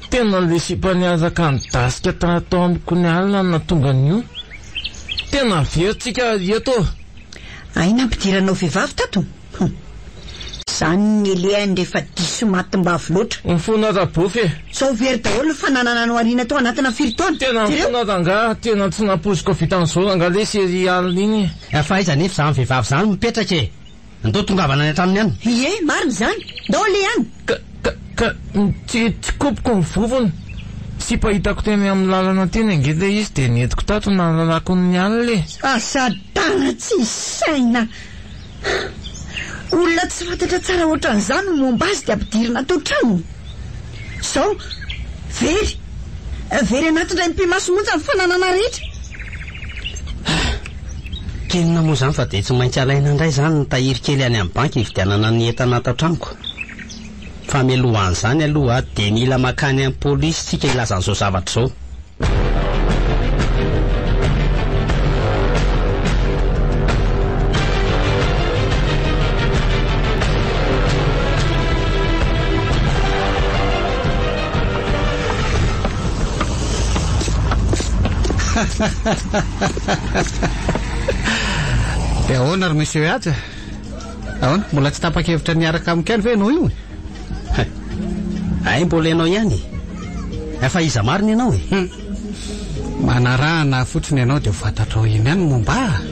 Tena le sipa niaraka nidasika tato amiko ny alina no nahatonga an'io. Tena very tsika eto ô! Hay nampidiranao vehivavy tato? Hum. Zany ny elehany rehefa diso matim-bavy loatra. Mifona Rabofy e! Sao very daholo ny fananana nohariana tao anatina firy taona? Tena Jereo! mifona rangaha, tena tsy nampoiziko vitan'izao rangaha lesy ery alina iny e! Fa aiza anefa izany vehivavy izany mipetraka e? Ndao tongavana any an-tranony any. Ie, marina izany. Ndao aleha any. Ka, ka, ka, tsy, tsy koboko ny vovony. Sipa hitako teny amin'ny lalana teny ange ilay izy dia nentiko tato nahalalako ny alina e. Asa adala tsisy saina. Olona tsy fantatra tsara ohatran'izany ny momba azy dia ampidirina ato an-tranony. Izao, very, very anaty indray mipi-maso monja ny fananana rehetra. K'inona moa izany fa dia tsy maintsy alaina indray izany ny tahiry kely any amin'ny banky hividianana ny entana ato an-tranoko. Fa mialohan'izany aloha dia mila mankany amin'ny polisy tsika hilaza an'izao zavatra izao. Dia ahoana ry Monsieur Haja? Ahoana? Mbola tsy tapa-kevitra ny hiaraka amiko ihany ve ianao io e? Hay mbola ianao ihany e! Fa iza marina ianao e? Hum. Manarahana ahy fotsiny ianao dia ho fantatrao eny ihany ny momba ahy.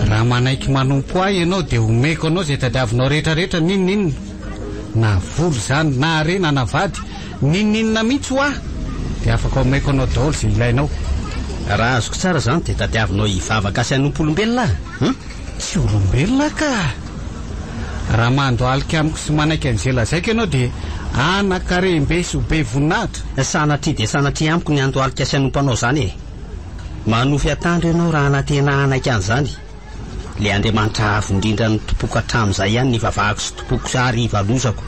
Raha manaiky manompo ahy ianao dia omeko anao izay tadiavinao rehetra rehetra n'inon'inona. Na vola izany, na harena, na vady. N'inon'inona mihitsy hoa dia afaka omeko anao daholo izay ilainao. Raha azoko tsara izany dia tadiavinao hivavaka sy hanompo olombelona aho, hum? Tsy olombelona ka! Raha mandohalika amiko sy manaiky an'izay lazaiko ianao dia hanan-karem-be sy ho be voninahitra. Sanatria dia sanatria amiko ny handohalika sy hanompo anao izany e! Manofy atandro ianao raha hanantena hanaiky an'izany. Ilay Andriamanitra Avo Indrindra notompoiko hatramin'izay ihany no ivavahako sy tompoiko ary ivalozako.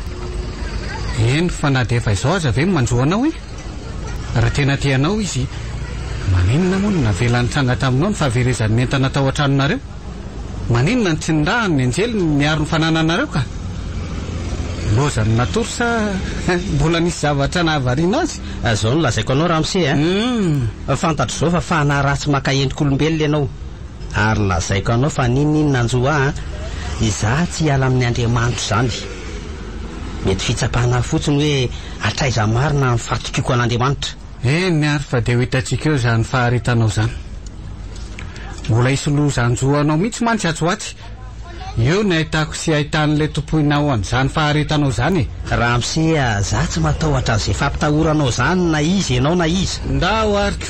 Eny fa na dia efa izao aza ve no manjo anao e? Raha tena tia anao Izy, maninona moa no navelany nitranga taminao ny fahaverezan'ny entana tao an-tranonareo? Maninona no tsy nirahany ny anjeliny niaro ny fanananareo ka? Lozan'ny natory sa mbola nisy zavatra nahavariana azy? Izao no lazaiko anao ramose a! Fantatro izao fa fanahy ratsy maka endrik'olombelona ianao. Ary lazaiko anao fa n'inon'inona hanjo ahy an, Izaho tsy hiala amin'ny Andriamanitro izany. Mety fitsapana ahy fotsiny hoe hatraiza marina ny fahatokiako an'Andriamanitra. Eny ary fa dia ho hitantsika eo izany faharetanao izany. Mbola hisy loza hanjo anao mihitsy mantsy atsy ho atsy. Eo ny ahitako sy ahitan'ilay tompoinao an'izany faharetanao izany e! Ramose a, za tsy matahotra an'izay fampitahoranao izany na iza ianao na iza. Ndao ary ko!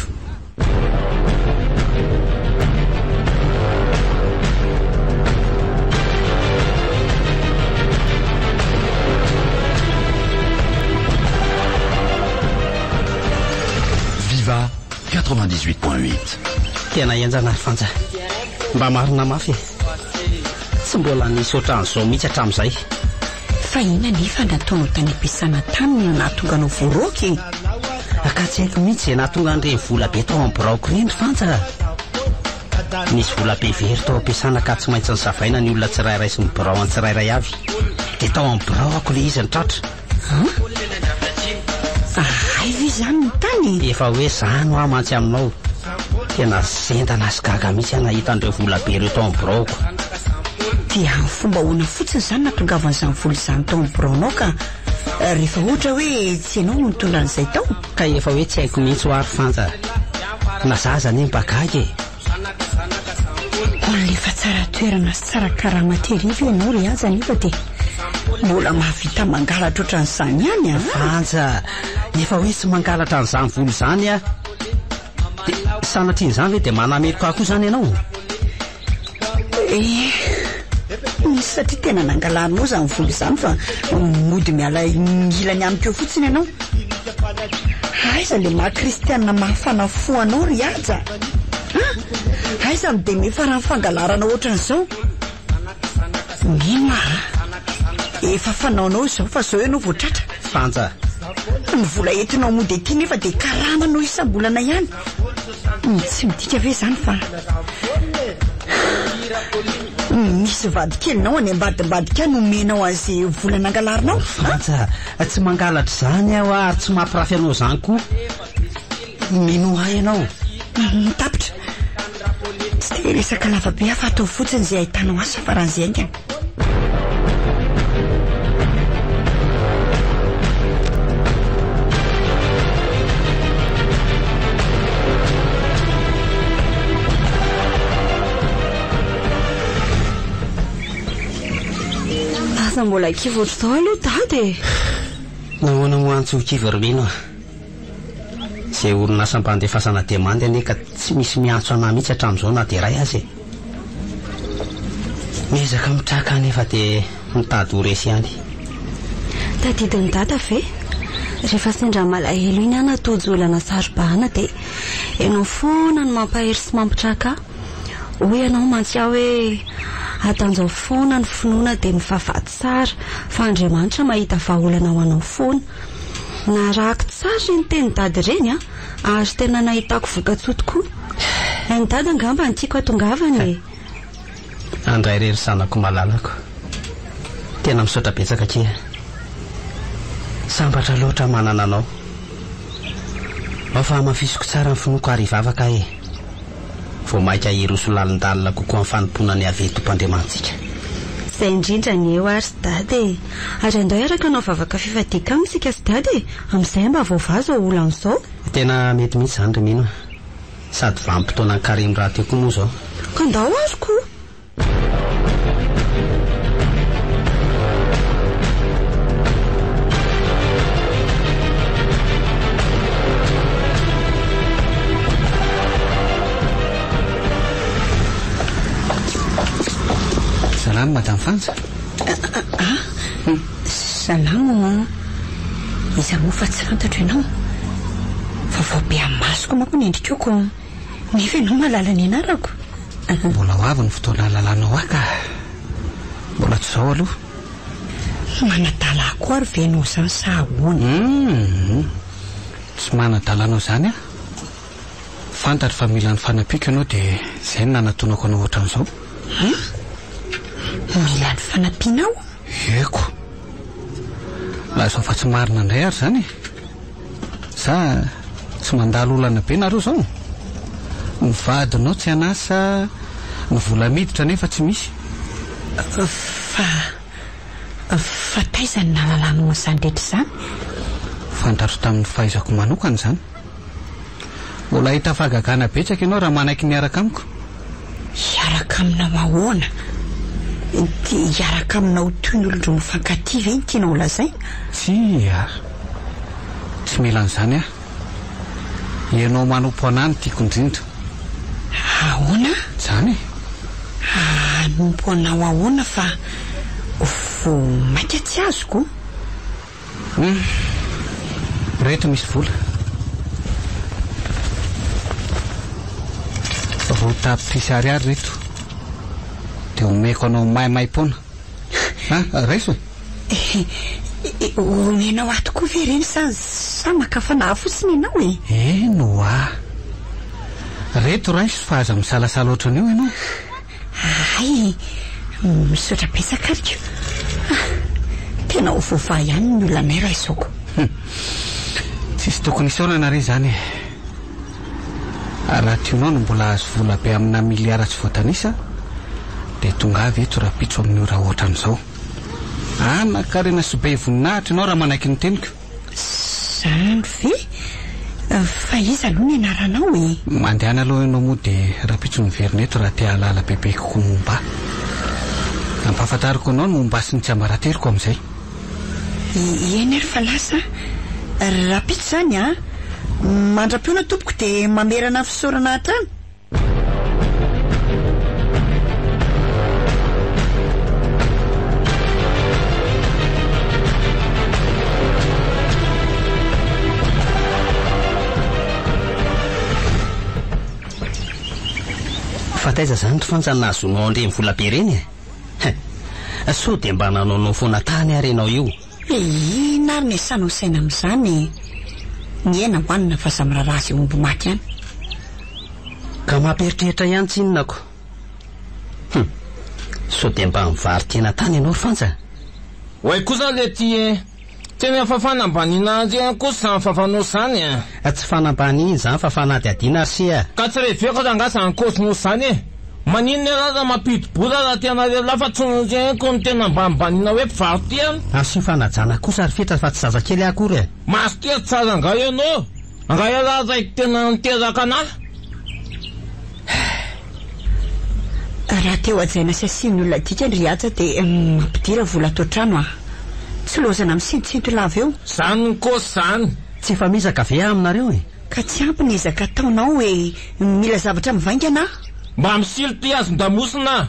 Viva 98.8. Tena henjana ry Fanja. Mba marina mafy e. Tsy mbola nisy ohatran'izao mihitsy hatramin'izay. Fa inona anefa nataonao tany am-piasana tany no nahatonga anao voaroaka e? Ka tsy haiko mihitsy izay nahatonga an'ireny vola be tao amin'ny biraoko ireny ry Fanja a! Nisy vola be very tao am-piasana ka tsy maintsy nosavaina ny olona tsirairay sy ny birao an'ny tsirairay avy. Dia tao amin'ny biraoko ilay izy no tratra. An? Hay ve izany no tany e? Efa hoe izany hoa mantsy aminao. Tena zendana sy gaga mihitsy aho nahita an'ireo vola be ireo tao amin'ny biraoko. Dia amin'ny fomba ahoana fotsiny izany nahatongavan'izany vola izany tao amin'ny biraonao ka rehefa ohatra hoe tsy ianao no nitondra an'izay tao? Ka efa hoe tsy haiko mihitsy hoa ry Fanja. Na za aza anie mba gaga e. Olona efa tsara toerana sy tsara karama tery ve ianao ry Haja nefa dia mbola mahavita mangalatra ohatran'izany ihany an? Fanja, efa hoe tsy mangalatra an'izany vola izany aho. Dia sanatrian'izany ve dia manameloka ahy koa izany ianao? Eh, satria tena nangalarinao izany vola izany fa mody miala ilany amiko eo fotsiny ianao. Aiza ilay maha kristianina mahafana fo anao ry Haja? An? Aiza no dia miafaran'ny fangalarana ohatran'izao? Mino aho a! Efa fanaonao izao fa izao ianao vao tratra. Fanja. Ny vola entinao mody aty nefa dia karamanao isam-bolana ihany. Tsy midika ve izany fa misy vadikelinao any ambadimbadika any omenao an'izay vola nangalarinao? Frantsa, tsy mangalatra izany aho ary tsy mampirafy anao izany koa. Minoa ahy ianao. Tapitra. Tsy te hiresaka lava be aho fa ataovy fotsiny izay ahitanao asa faran'izay haingana. Aza mbola kivy ohatr'izao aloha dada e! Nahoana moa antso ho kivy ry Mino a? Izay orinasam-pandefasana demandy anie ka tsy misy miantso anah mihitsy hatramin'izao na dia iray aza e! Miezaka mitraka anefa dia mitady ho resy ihany. Tadidin'i Dada ve? Rehefa sendra malahelo iny aho na tojo olana saro-bahana dia ianao foana no mampahery sy mampitraka ahy. Hoy ianao mantsy aho hoe hatanjao foana ny finoana dia mivavaha tsara fa Andriamanitra mahita vahaolana ho anao foana. Narahako tsara ireny tenin'i Dada ireny an, ary tena nahitako vokatsoa tokoa. Hain'i Dada angamba ny tiako hatongavana e. Andray re ry zanako malalako. Tena misaotra betsaka akia. Sambatra loatra manana anao. Ao fa hamafisiko tsara ny finoako ary hivavaka aho e. Vao mainka hiroso lalindalina kokoa amin'ny fanompoana an'i Yaveh Tompo Andriamanitsika. Izay indrindra anie hoa ry Dada e! Ary andao hiaraka hanao vavaka fifadian-kanina isika sy Dada e! Amin'izay mba voavaha izao olana izao. Tena mety mihitsy izany ry Mino a! Sady vanim-potoanan'ny karemy rahateo koa moa izao. Ka ndao ary ko! Salama Madame Fanja. Ah, salama. Iza moa fa tsy fantatro ianao? Vaovao be amin'ny masoko manko ny endrikao ko. Nefa ianao mahalala ny anarako. Mbola ho avy ny fotoana hahalalanao ahy ka. Mbola tsy izao aloha. Manadala ahy koa ary ve ianao izany sa ahoana? Hum! Tsy manadala anao izany aho. Fantatro fa mila ny fanampiako ianao dia izay no nanatonako anao ohatran'izao. Hum? Mila ny fanampianao? Eko. Lazao fa tsy marina indray ary izany e. Sa tsy mandalo olana be nareo zao? Ny vadinao tsy an'asa, ny vola miditra nefa tsy misy. Fa, fa taiza no nahalalanao an'izany rehetra izany? Fantatro tamin'ny fahaizako manokana izany. Mbola hahita fahagagana betsaka ianao raha manaiky ny hiaraka amiko. Hiaraka aminao ahoana? Te hiaraka aminao toy ny olon-droa mifankatia ve no tianao holazaina? Tsia. Tsy mila an'izany aho. Ianao manompo anà no tiako indrindra. Ahoana? Izany e. Hanompo anao ahoana fa vao mainka tsy azoko? Hum. Ireto misy vola. 2 tapitrisa ariary ireto. Dia omeko anao maimaim-poana. Ha, raiso e. Omenao ahy tokoa ve ireny sa sa maka fanahy fotsiny ianao e? Eny ho'a. Ireto raiso fa aza misalasala ohatran'io ianao. Hay, misaotra betsaka ary ko. Ah, tena ho voavaha ihany ny olanay raha izao ko. Tsisy tokony hisaorana re izany e. Raha tianao ny mbola hahazo vola be amina miliara tsy voatanisa dia tongava eto rahampitso amin'ny ora ohatran'izao. Hanan-karena sy be voninahitra ianao raha manaiky ny teniko. Izany ve? Fa iza aloha ny anaranao e? Mandehana aloha ianao moa dia rahampitso miverina eto raha te hahalala bebe kokoa momba ahy. Ampahafantariko anao ny momba ahy sy ny tsiambarateloko amin'izay. Eny ary fa lasa a! Rahampitso izany a! Mandra-pihaona tompoko dia mamerana ny fisaorana hatrany. Fa taiza izany ry Fanja no nahazoanao an'ireny vola be ireny e? Hein! Sao dia mba nanaonao foana tany ary ianao io? Inona ary ny asanao saina amin'izany e? Ny hena hohanina fa aza miraharaha izay omby maty any. Ka mampieritreritra ihany tsinona ko. Hum! Sao dia mba nivaro-tena tany ianao ry Fanja? Oay kosa le ty e! Tena efa fanambaniana azy ihany kosa izany vavanao izany e! Tsy fanambaniana izany fa fanadihadiana ry se a! Ka tsy reveko rangaha izany kaozinao izany e! Maninona ialahy raha mampidi-bola raha tena lehilahy fa tsy noteneniko ny tena ambanimbaniana hoe mpivaro-tena? Asio fanajana kosa ry Fetra fa tsy zazakely aho akory e! Mazotoa tsara angaha ianao? Angaha ialahy raiky tena niteraka anah? Raha te ho hajaina sy asian'ny olona dikany ry Haja dia mampidira vola ato an-trano ah! Tsy lozana misentotsento lava eo. Zany ny kôsy zany! Tsy efa miezaka ve aho aminareo e? Ka tsy ampy ny ezaka ataonao e! Mila zavatra mivaingana aho. Mba misilo ty hazon-damosina ah!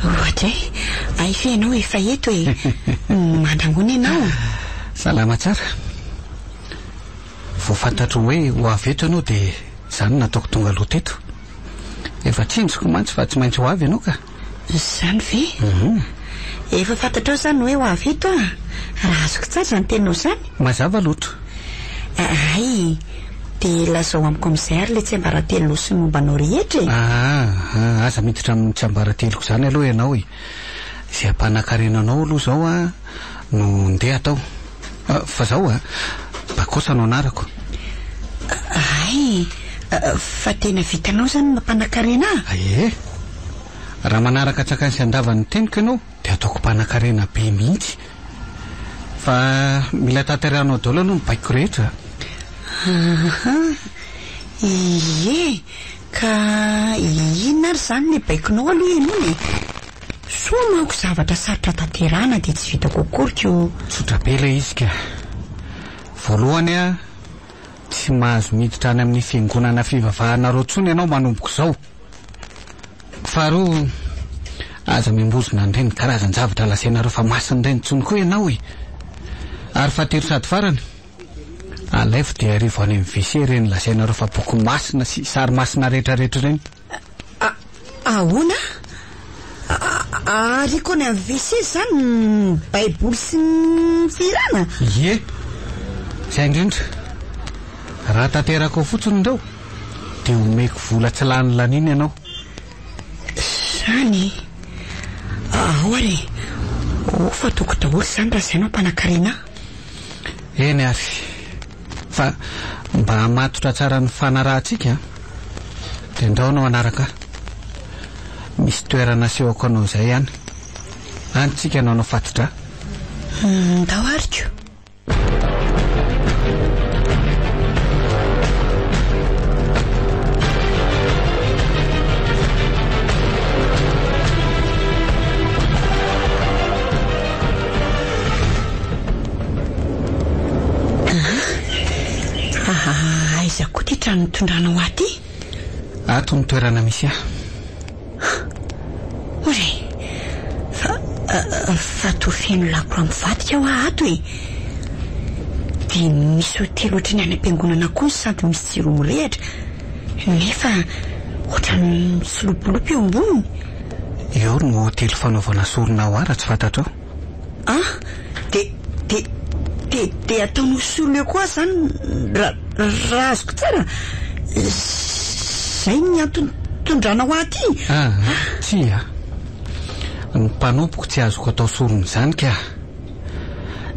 Ohatra e, hay ve ianao efa eto e? Mandrahona ianao? Salama tsara. Vao fantatro hoe ho avy eto ianao dia izany no nataoko tonga aloha teto. Efa tsinjoko mantsy fa tsy maintsy ho avy ianao ka. Izany ve? Efa fantatrao izany hoe ho avy eto aho? Raha azoko tsara izany teninao izany? Mazava loatra. Hay, dia lazao amiko amin'izay ary ilay tsiambaratelonao sy ny momba anao rehetra e! Aa, aza miditra amin'ny tsiambarateloko izany aloha ianao e! Izay hampanankarena anao aloha izao an, no ndeha atao. Fa izao an, Bakosa no anarako. Hay, fa tena vitanao izany ny mampanankarena ahy? Ie. Raha manaraka an-tsakany sy an-davany ny teniko ianao dia ataoko mpanankarena be mihitsy. Fa mila tanterahinao daholo aloha ny baiko rehetra. Aha. Ie, ka inona ary izany ilay baikonao aloha henoina e? Soa manko zavatra sarotra tanterahana dia tsy vitako akory ko. Tsotra be ilay izy ka. Voalohany a, tsy mahazo miditra any amin'ny fiangonana fivavahanareo intsony ianao manomboka izao. Faharoa, aza miambozona an'ireny karazan-javatra lazainareo fa masina ireny intsony koa ianao e. Ary fahatelo sady farany, alaivo dia arivo any amin'ny WC ireny lazainareo fa boky masina sy sary masina rehetrarehetra ireny. Ahoana? Ariako any amin'ny WC izany ny baiboly sy ny fihirana? Ie, izay indrindra. Raha tanteraka ao fotsiny ireo, dia omeko vola tsy lany laniana ianao. Izany? Ao ary e! Ao fa ataoko daholo izany raha izay no hampanankarena ahy. Eny ary. Fa mba hamatotra tsara ny fanarahantsika dia ndao ianao hanaraka ahy. Misy toerana asehoko anao izay any. Any tsika no hanao fati-drà. Ndao ary ko. Aiza koa ity trano nitondranao ahy ity? Ato ny toerana misy ahy. Ory! Fa, fa toa feno lakroa mivadika hoa ato e! Dia misy hotely ohatran'ny any am-piangonana koa sady misy jiro mirehitra, nefa ohatran'ny mitsilopilopy eo amboniny. Eo no hotely fanaovana sorona ao ahy raha tsy fantatrao. Ah! Dia, dia, dia, dia ataonao sorona eo koa aho izany raha, raha azoko tsara? Izay ny antony nitondranao ahy aty? Ah, tsia. Ny mpanompoko tsy azoko atao sorona izany ka.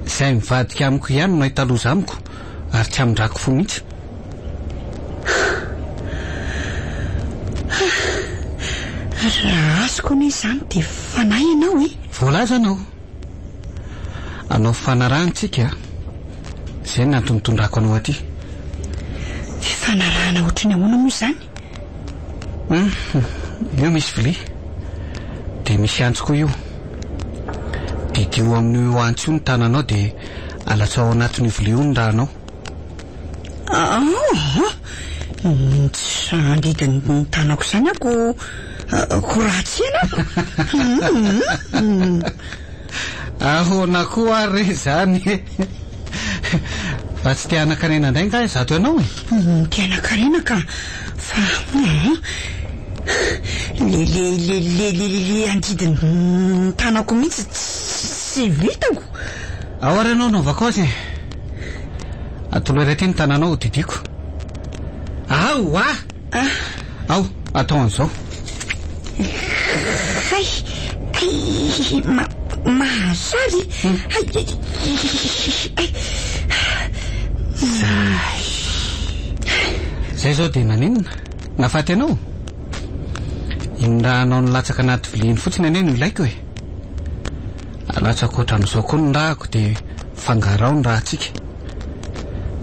Izay mivadika amiko ihany no hahita loza amiko ary tsy hamindrako fo mihitsy. Raha azoko anie izany dia fanahy ianao e! Voalaza anao. Hanao fifanarahana tsika. Izay no antony nitondrako anao aty. Fifanarahana ohatry ny ahoana moa izany? Hum, io misy vilia. Dia misy antsy koa io. Didio amin'io antsy io ny tananao dia alatsao ao anatin'io vilia io ny rànao. Ah, tsy handidy ny tanako izany aho ko, ko ratsy ianao. Ahoana koa ary re izany e? Fa tsy te hanan-karena indray angaha izato ianao e? Te hanan-karena ka, fa le le le le le le handidy ny tanako mihitsy tsy vitako. Ao ary ianao hanaovako azy e. Atolory aty ny tananao ho didiako. Ao ah! Ao, atao an'izao. Hay! Hay! Ma, mahazary! Hay! Hay! Zay. Zay izao dia naninona? Nahafaty anao? Iny rànao nilatsaka anaty vilia iny fotsiny anie no ilaiko e. Alatsako ohatran'izao koa ny ràko dia fangarao ny ràntsika.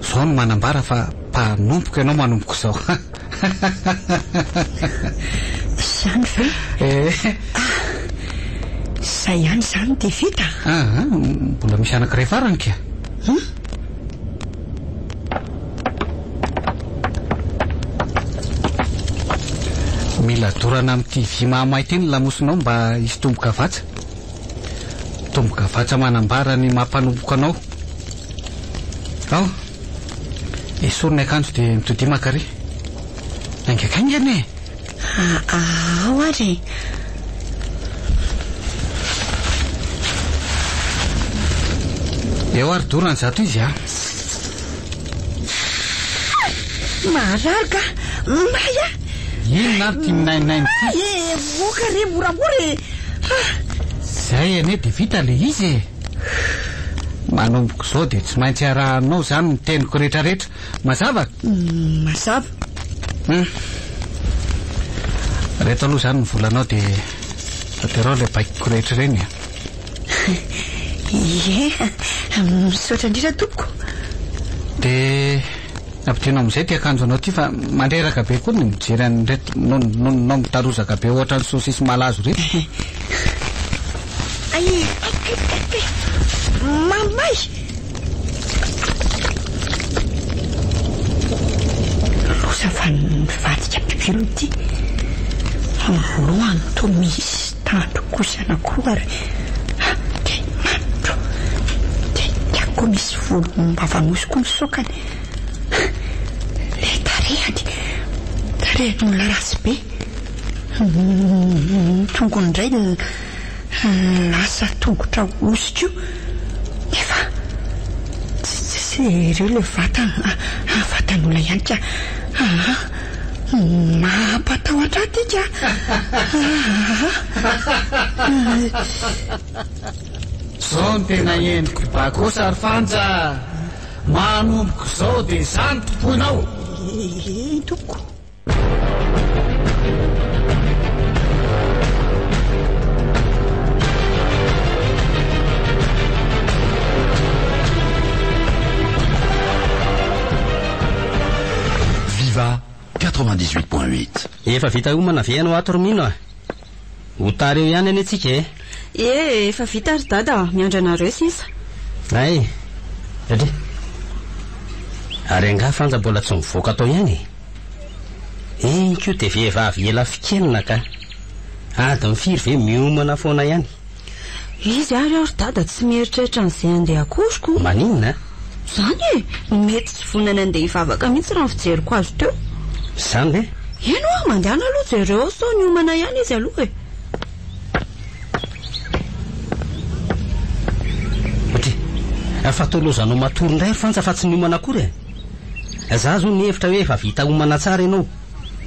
Izao no manambara fa mpanompoko ianao manomboka izao. Izany ve? Eh. Ah, izay ihany izany dia vita? Ah, mbola misy anankiray farany ka. Hum? Mila dorana amin'ity vy mahamay ity ny lamosinao mba hisy tombokavatsa. Tombokavatsa manambara ny maha mpanomboka anao. Ao, esory ny akanjo dia mitodia maka ary. Haingakaingana e! Ao ary e! Eo ary dorana izato izy a! Marary ka! May a! Inona ary ity minainaina ity? Eh, moka re moramora e! Ah! Zay anie dia vita ilay izy e! Manomboka izao dia tsy maintsy arahanao izany ny teniko rehetrarehetra. Mazava? Mazava. Hum. Reto aloha izany ny volanao dia tanterao ilay baikoko rehetra ireny e. Ie, misaotra indrindra tompoko. Dia ampidino amin'izay ity akanjonao ity fa mandreraka be koa ny mijery an'ireto nononononao mitarozaka be ohatran'ny sosisy malazo ireto. Ay, ay, ay, ay, ay. Mamay! Loza fa nivadika pipilo ity. Lohany toa misy tandro kosa anankiroa ary dia mandro. Dia koa misy volom-bavanosy koa ny sokany. Ilay tarehiny, tarehin'olona ratsy be. Ny tongony indray lasa tongotra osy koa. Nefa tsy tsy ireo ilay vatana, ah, vatan'olona ihany ka. Ah. Mampatahotra ahy ty ka. Zao no tena endriko Bakos ary Fanja a! Manomboka izao dia izaho no tompoinao! Eny tompoko. Viva 98.8. Efa vita omana ve ianao ato ry Mino a? Ho tara eo ihany anie tsika e! Ie, efa vita ry dada a! Miandry anareo sisa. Hay! Dry. Ary angaha Fanja mbola tsy mivoaka tao ihany e? Iny koa dia vehivavy ela fikenina ka! Adiny firy ve miomana foana ihany? Izy ary aho ry dada tsy mieritreritra an'izay handeha akory ko! Maninona? Izany e! Mety tsy vonona ny handeha hivavaka mihitsy raha ny fijeriko azy teo. Izany ve? Eny hoa, mandehana aloha jereo ao sao niomana ihany izy aloha e! Otri, fa toa lozanao matory indray ry Fanja fa tsy niomana akory e! Za zao nihevitra hoe efa vita omana tsara ianao,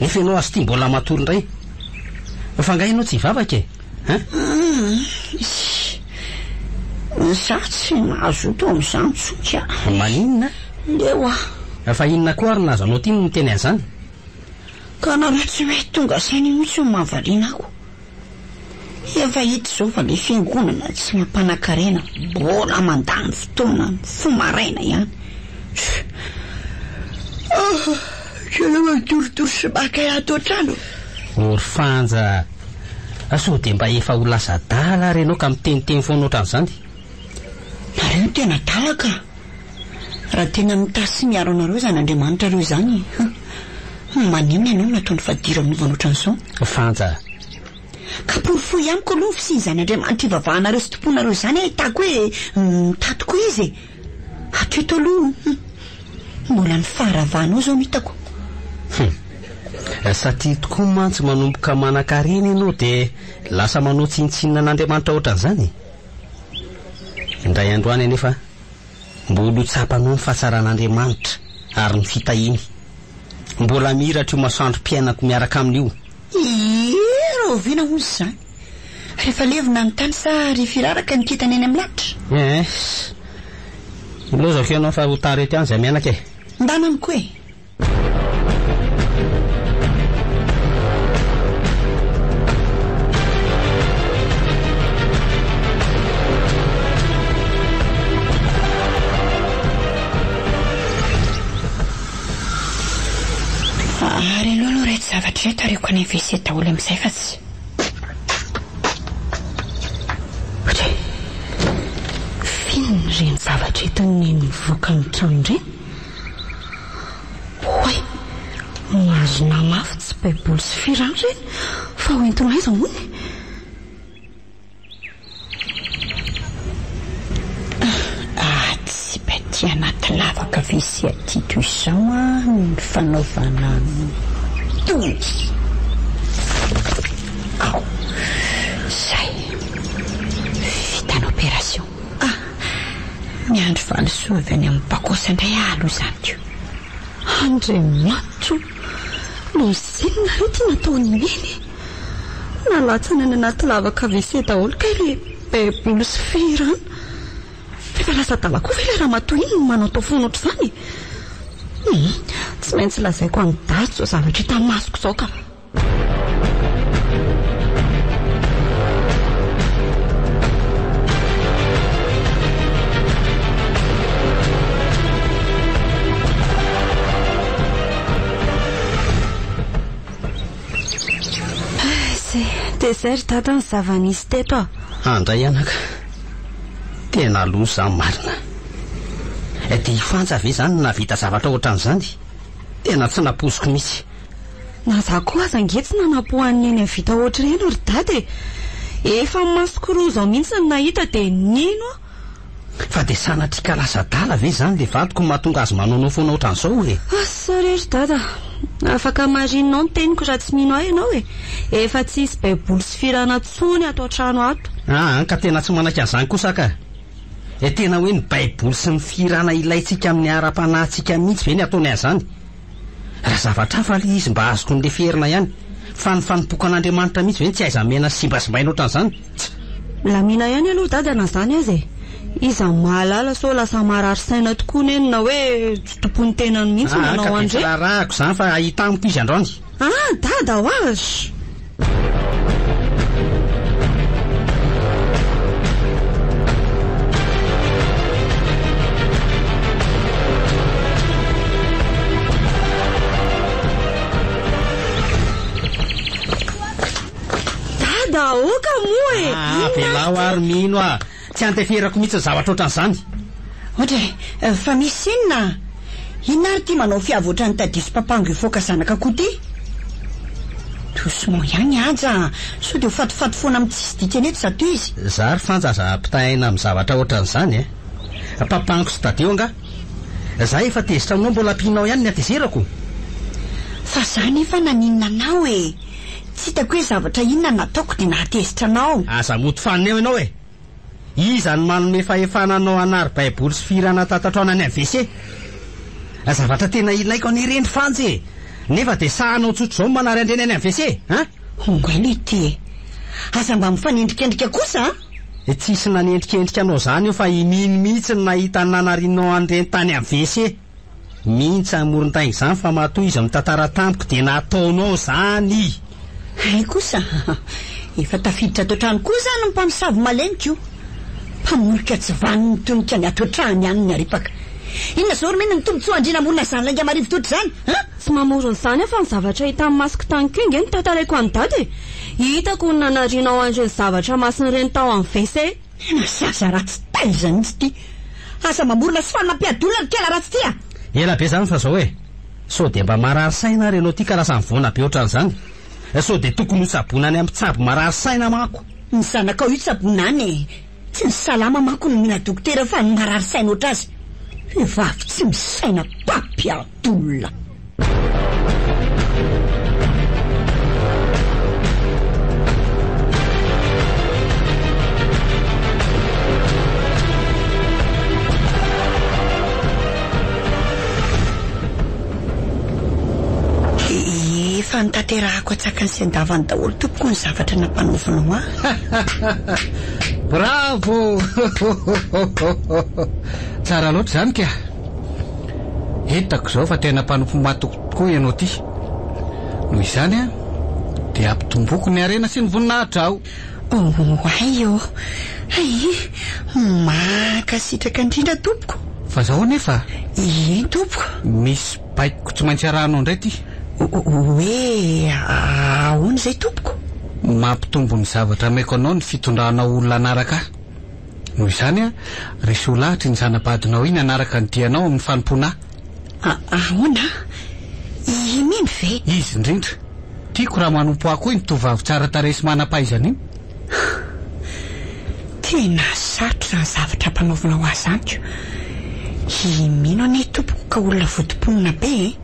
nefa ianao azy ity mbola matory indray. Fa angaha ianao tsy hivavaka e? Hein? Za tsy mazoto amin'izany intsony ka. Maninona? Leo aho. Fa inona koa ary no nahazo-anao ity no miteny an'izany? Ka nareo tsy mety tonga saina io mihitsy no mahavariana ahy ko. Efa hita izao fa le fiangonana tsy mampanakarena mbola mandany fotoana mifoha maraina ihany. Ah, jereo matoritory sy maka ahy ato an-trano. O ry Fanja a! Sao dia mba efa ho lasa adala ary ianao ka miteniteny foana ohatran'izany? Nareo no tena adala ka! Raha tena mitahy sy miaro anareo izany Andriamanitrareo izany, hum, maninona ianao no nataony fadiranovana ohatran'izao? Fanja a! Ka porofoy amiko aloha ny fisian'izany Andriamanitra ivavahanareo sy tompoinareo izany ahitako hoe mitahy tokoa Izy e! Hatreto aloha, hum, mbola ny faharavanao izao no hitako. Hum. Satria tokoa mantsy manomboka manan-karena ianao dia lasa manao tsinontsinona an'Andriamanitra ohatran'izany e! Indray andro any anefa, mbola ho tsapanao ny fahatsaran'Andriamanitra ary ny fitahiany. Mbola mihiratra io masoandrom-piainako miaraka aminy io. Ie, rahoviana hozy izany? Rehefa levona ny tany sa rehefa hiraraka ny kintana eny amin'ny lanitra? Ee. Ilaozako ianao fa ho tara eto ihany izay mianaka e. Ndana amiko e. Ary aleo aloha ireto zavatra ireto ariako any amin'ny WC daholo amin'izay fa tsy. Ohatry F'inona ireny zavatra entin'i Neny mivoaka ny trano ireny? Oay! Marina mafy tsy baiboly sy firany ireny fa ho entina aiza hono e? Ah, tsy mba aty anaty lavaka WC aty toy izao an ny fanaovana an'itony. Ao, zay. Vita ny opération. Ah, miandry valisoa avy any amin'ny Bakos indray aho aloha izany ko. Andriamanitra o! Loza inona re ity nataon'i Neny e? Nalatsany any anaty lavaka WC daholo kay ilay baiboly sy fehirano. Efa lasa adala koa ve ilay ramatoa iny no manaotao foana ohatr'izany e? Hum, tsy maintsy lazaiko an'i Dada izao zavatra hita masoko izao ka. Dia izay ry dada ny zava-nisy teto a! Andray anaka, tena loza marina. Dia i Fanja ve izany no nahavita zavatra ohatran'izany? Tena tsy nampoiziko mihitsy. Na za koa aza ange tsy nanampo an'i Neny hahavita ohatr'ireny ry dada e! Efa ny masoko roa izao mihitsy no nahita dia nino aho. Fa dia sanatria ka lasa adala ve izany ilay vadiko no mahatonga azy manaonao foana ohatran'izao e? Asa re ry dada, afaka hamarininao ny teniko raha tsy mino ahy ianao e! Efa tsy hisy baiboly sy firana intsony ato an-trano ato. Aa ka tena tsy manaiky an'izany kosa ka! E tena hoe ny baiboly sy ny firana ilaintsika amin'ny ara-panahintsika mihitsy ve ny ataony an'izany? Raha zavatra hafa ilay izy mba azoko noleferina ihany. Fa ny fanompoako an'Andriamanitra mihitsy ve no tsy aiza-mena sy zimbazimbaina ohatran'izany? Tsa! Milamina ihany aloha dada na izany aza e! Iza no mahalala sao lasa marary saina tokoa neny na hoe tsy tompon'ny tenany mihitsy Aa nanao ka dia tsy an'ireny. raharahako izany fa hahita amiko izy androany. Ah dada hoa! Sh! Dada aoka moa e! Ah, avelao ary mino ah! Tsy anteferako mihitsy ny zavatra ohatran'izany. Ohatra e, fa misy inona? Inona ary ity manao fiavy ohatran'ny tadiso papango hifoaka zanak'akoho ity? Doucement ihany Haja a! Sao dia ho fatifaty foana amin'ny tsisy dikany eto izato izy. Za ry Fanja aza ampitahaina amin'ny zavatra ohatran'izany e! Papango sy tadio angaha? Za efa tezitra aminao mbola ampianao ihany ny hatezerako? Fa za nefa naninona anao e! Tsy hitako hoe zavatra inona nataoko dia nahatezitra anao. Aza mody fanina eo ianao e! Iza no manome fahefana anao hanary baiboly sy fihirana tatatrao any amin'ny WC? Zavatra tena ilaiko anie ireny Fanja e! Nefa dia sahanao tsotr'izao ny manary an'ireny any amin'ny WC an! Hongo aloha ity e! Aza mba mifanendrikendrika kosa a! Tsisy nanendrikendrika anao izany eo fa i Mino mihitsy no nahita ny nanarianao an'ireny tany amin'ny WC. Mino tsy hamoron-dainga izany fa matoa izy mitantara tamiko dia nataonao izany! Hay kosa! Efa tafiditra ato an-trano koa izany ny mpamosavy malemiko. Mpamolika tsy vanony mitonika ny ato an-trano ihany ny aripaka. Inona izao ry Mino ny tombontsoa andriana hamorona izany lainga marivo totra izany an? Tsy mamorona izany aho fa ny zavatra hitan'ny masoko tany koa ange no tantaraiko an'i Dada e! Hitako ny nanarianao an'ireny zavatra masina ireny tao amin'ny WC. Tena zaza ratsy taiza mihitsy ity. Aza mamorona sy fanina mpiady olona ry kela ratsy ity a! Ela be izany fa zao e! Sao dia mba marary saina ary ianao ity ka lasa mivoana be ohatran'izany? Sao dia tokony ho tsaboina any amin'ny mpitsabo marary saina manko? Ny zanakao io tsaboina any e! Tsy ny salama manko no mila dokotera fa ny marary saina ohatr'azy. Vehivavy tsy misaina mpampiady olona. Efa notanterahako an-tsakany sy an-davany daholo tompoko ny zavatra nampanaovinao ahy. Bravo! Tsara loatra izany ka! Hitako izao fa tena mpanompo matoky tokoa ianao ity. Noho izany dia ampitomboko ny harena sy ny voninahitrao. Oay ô! Hay! Mankasitraka indrindra tompoko. Fa zao anefa. Eny tompoko. Misy baiko tsy maintsy arahanao indray ity. Hoe ahoana izay tompoko? Mampitombo ny zavatra ameko anao ny fitondranao olona hanaraka ahy. Noho izany, resy ho lahatra iny zana-badinao iny hanaraka ny dianao amin'ny fanompoana ahy. Ahoana? I Mino ve? Izy indrindra. Tiako raha manompo ahy koa iny tovovavy tsara tarehy sy manam-pahaizana iny. Tena sarotra izany zavatra ampanaovinao ahy izany ko. I Mino anie tompoko ka olona votom-ponina be e.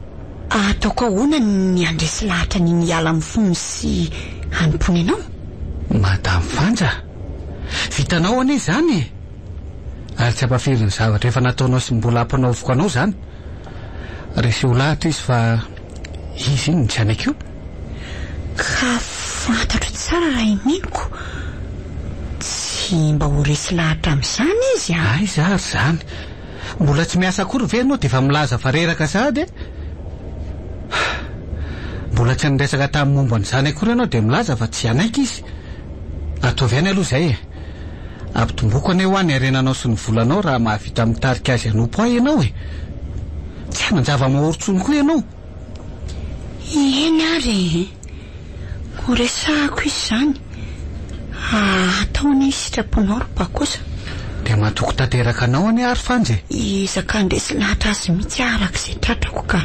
Ataoko ahoana ny handresy lahatra an'iny hiala amin'ny fony sy hanompoany anao? Madame Fanja, vitanao anie izany e! Ary tsy ampafiry ny zavatra efa nataonao sy mbola hampanaoviko anao izany. Reseo lahatra izy fa izy iny no tsy hanaiky io. Ka fantatro tsara raha i Mino-ko. Tsy mba ho resy lahatra amin'izany izy an! Aiza ary izany? Mbola tsy miasa akory ve ianao dia efa milaza fa reraka sahady e? Mbola tsy niresaka tamin'ny momba an'izany akory ianao dia milaza fa tsy hanaiky izy. Ataovy ihany aloha izay e! Ampitomboko anie hoa ny harenanao sy ny volanao raha mahavita mitarika azy hanompo ahy ianao e! Tsy hanan-java-mahory intsony koa ianao. Eny ary e! Ho resahako izy izany. Atao anie ny sitraponao ry Ba kosa. Dia matoky tanteraka anao anie aho ry Fanja e! Hiezaka handresy lahatra azy mihitsy aho araka izay tratrako ka.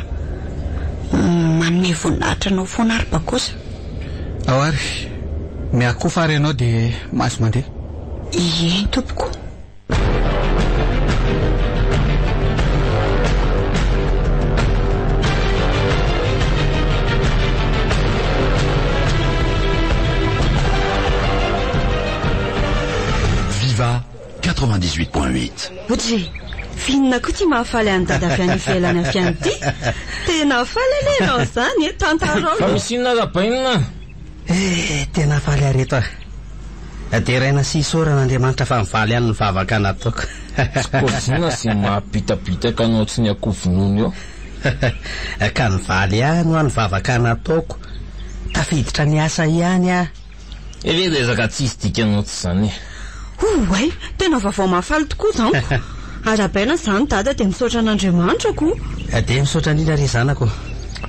Manome voninahitra anao foana aho ry Ba kosa. Ao ary, miakofa ary ianao dia mahazo mandeha. Eny tompoko. Viva 98.8. Odry! F'inona koa ity mahafaly an'i Dada avy any ivelany avy any ity? Tena faly anie ianao izany e! Tantarao Fa misy inona Rabainina? Eh, tena faly aho reto a! Deraina sy isaorana Andriamanitra fa mivaly ihany ny vavaka nataoko. Tsy kôzina izay mahabitabitaka anao tsy ny akoho vonoina eo. Ka nivaly ihany hoa ny vavaka nataoko. Tafiditra niasa ihany aho. Ery resaka tsisy dikany ohatr'izany e. Oay! Tena vaovao mahafaly tokoa izany ko! Arahabaina izany Dada dia misaotra an'Andriamanitra ko! Dia misaotra indrindra re zanako o!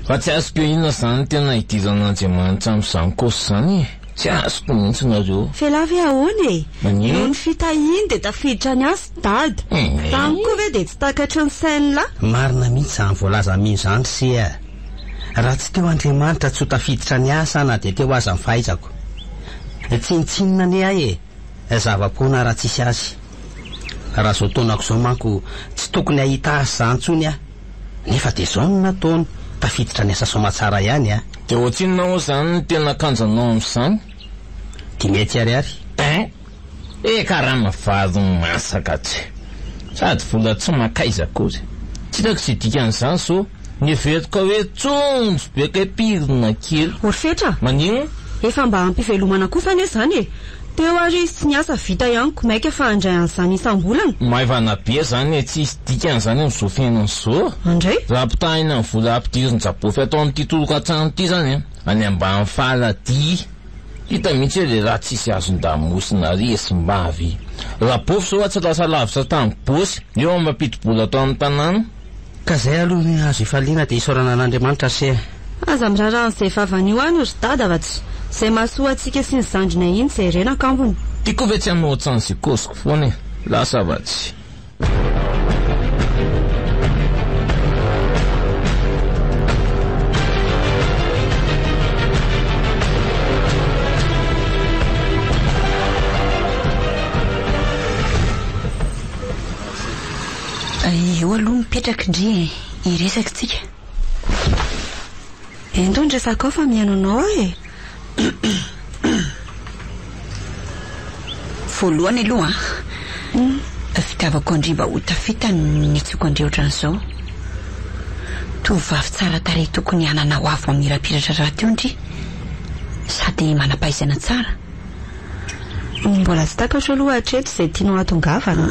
Fa tsy azoko hoe inona izany tena idiran'Andriamanitra amin'izany cause izany e! Tsy azoko mihitsy nareo. F'elah ve ahoana e? Maninona? Noho ny fitahiany dia tafiditra ny asa Dada. Izany koa ve dia tsy takatry ny sain'lah? Marina mihitsy izany voalaza mino izany ry se a! Raha tsy teo Andriamanitra tsy ho tafiditra ny asa na dia teo aza ny fahaizako. Tsinontsinona anie ahy e! Zava-poana raha tsisy azy. Raha izao taonako izao manko tsy tokony hahita azy izany intsony aho. Nefa dia izao no nataony, tafiditra ny asa soamatsara ihany a! Dia ohatrinona moa izany no tena kanjanao amin'izany? 500 ariary. Hein! Eh karama vary masaka tsy. Sady vola tsy makaiza akory. Tsy hitako izay dikan'izany so. Neveriko hoe tsonjo be kay pirina kely. Ory Fetra! Maninona? Efa mba ampy hivelomana kosa anie izany e! Teo ary izy tsy niasa vita ihany ko maika fa handray an'izany isam-bolana. Maivana be zany e, tsisy dikany zany amin'izao fiainana izao. Andray? Raha ampitahaina amin'ny vola ampidirin-jabofy atao amin'ity tolokantrano ity zany an, any ambany faladia. Hita mihitsy hoe lehilahy tsisy azon-damosina ry esimbavy. Rabofy zao tsy lasa lavitra tamin'ny bosy, eo amin'ny mampidi-bola tao amin'ny tanàna. Ka zay aloha ny azo ifaliana dia isaorana an'Andriamanitra se. Aza miraharaha an'izay vavany io any ry dada fa tsy izay mahasoa antsika sy ny zandrinay iny jerena kambony. Ty koa ve tsy hanao otsan'izay kôziko foana e! Lasa va tsy. Eo aloha mipetraka ndry e, hiresaka tsika. Ento ny resakao fa mihaino anao aho e. Voalohany aloha an, fitiavako an-dry mba ho tafita no nitsoko an-dry ohatran'izao. Tovovavy tsara tarehy tokony hanana ho avy mamirapiratra rahateo ndry, sady manam-pahaizana tsara. Mbola tsy takatro aloha hatreto izay tianao hatongavana.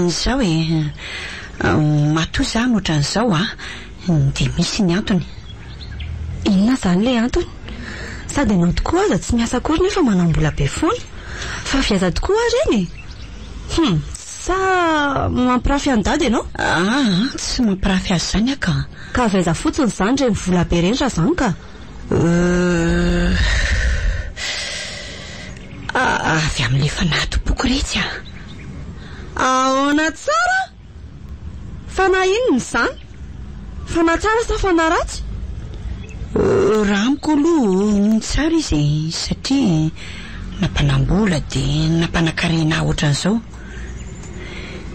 Izao e, matoa izaho no ohatran'izao an, dia misy ny antony. Inona izany ilay antony? Sady ianao tokoa aza tsy miasa akory nefa manam-bola be foana. Fa avy aiza tokoa ary ireny e? Hum, sa mampirafy an'i Dada ianao? Aa, tsy mampirafy azy izany aho ka. Ka avy aiza fotsiny izany ireny vola be ireny raha izany ka? Euh, avy amin'ilay fanahy tompoko iretsy ah. Ahoana tsara? Fanahy inona izany? Fanahy tsara sa fanahy ratsy? Raha amiko aloha ny tsara izy e, satria nampanam-bola dia nampanan-karena ahy ohatran'izao.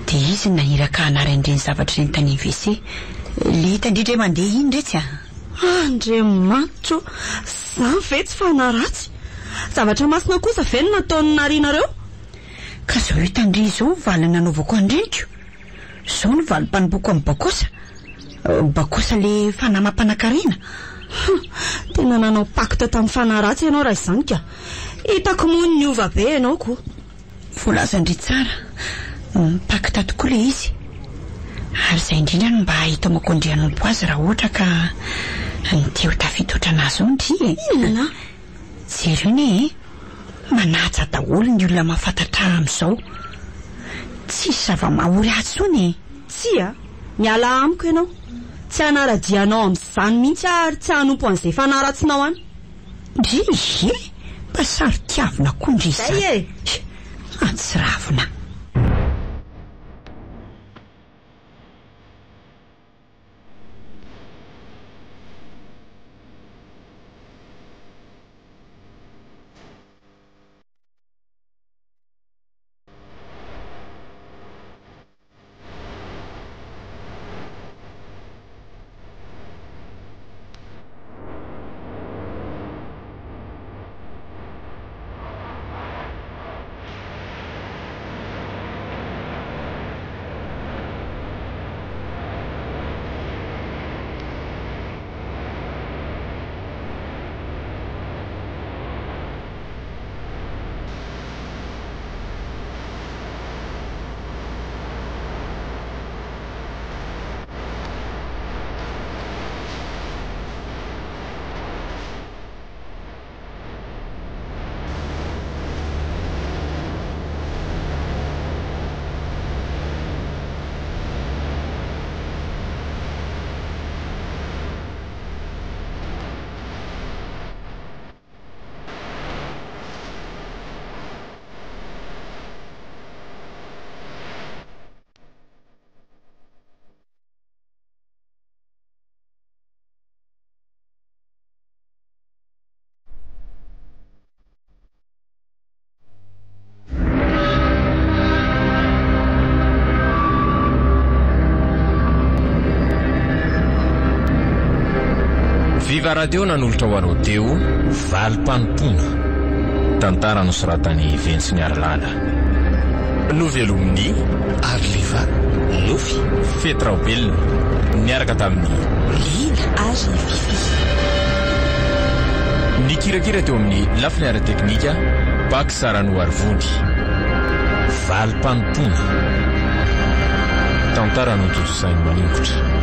Dia izy no naniraka hanary an'ireny zavatra ireny tany MVC. Ilay hita indrindra hoe mandeha iny retsy a! Andriamanitra ô! Izany ve tsy fanahy ratsy? Zavatra masina kosa ve no nataony narianareo? Ka zao hitan-dry izao ny valiny nanaovako an-dreniko. Izao no valim-panompoako amin'i Bakosa. Bakosa le fanahy mampanakarena. Hum, tena nanao pacte tamin'ny fanahy ratsy ianao raha izany ka. Hitako moa niova be ianao ko. Voalazan-dry tsara, pacte tokoa le izy. Ary izay indrindra no mba hitaomako an-dry hanompo azy raha ohatra ka ny te ho tafita ohatran'azy ao ndry e. Inona? Jereo anie e! Manaja daholo ny olona mahafantatra ahy amin'izao. Tsisy zava-mahory ahy intsony e! Tsia, mialà amiko ianao. Tsy hanara-dia anao amin'izany mihitsy aho ary tsy hanompo an'izay fanahy ratsinao any. Ndry e! Mba saro-tiavina koa ndry izany. Zay e! Mahatsiravina. Viva Radio nanolotra ho anao teo Valim-panompoana. Tantara nosoratan'i Ventsy Niarilala. Novelomin'i Arliva. Nofy. Fety Raobelina. Niaraka tamin'i Lina ary Fiffi. Nikirakira teo amin'ny lafiny ara-teknika Pax Ranoarivony. Valim-panompoana. Tantara notontosain'i Maningotra.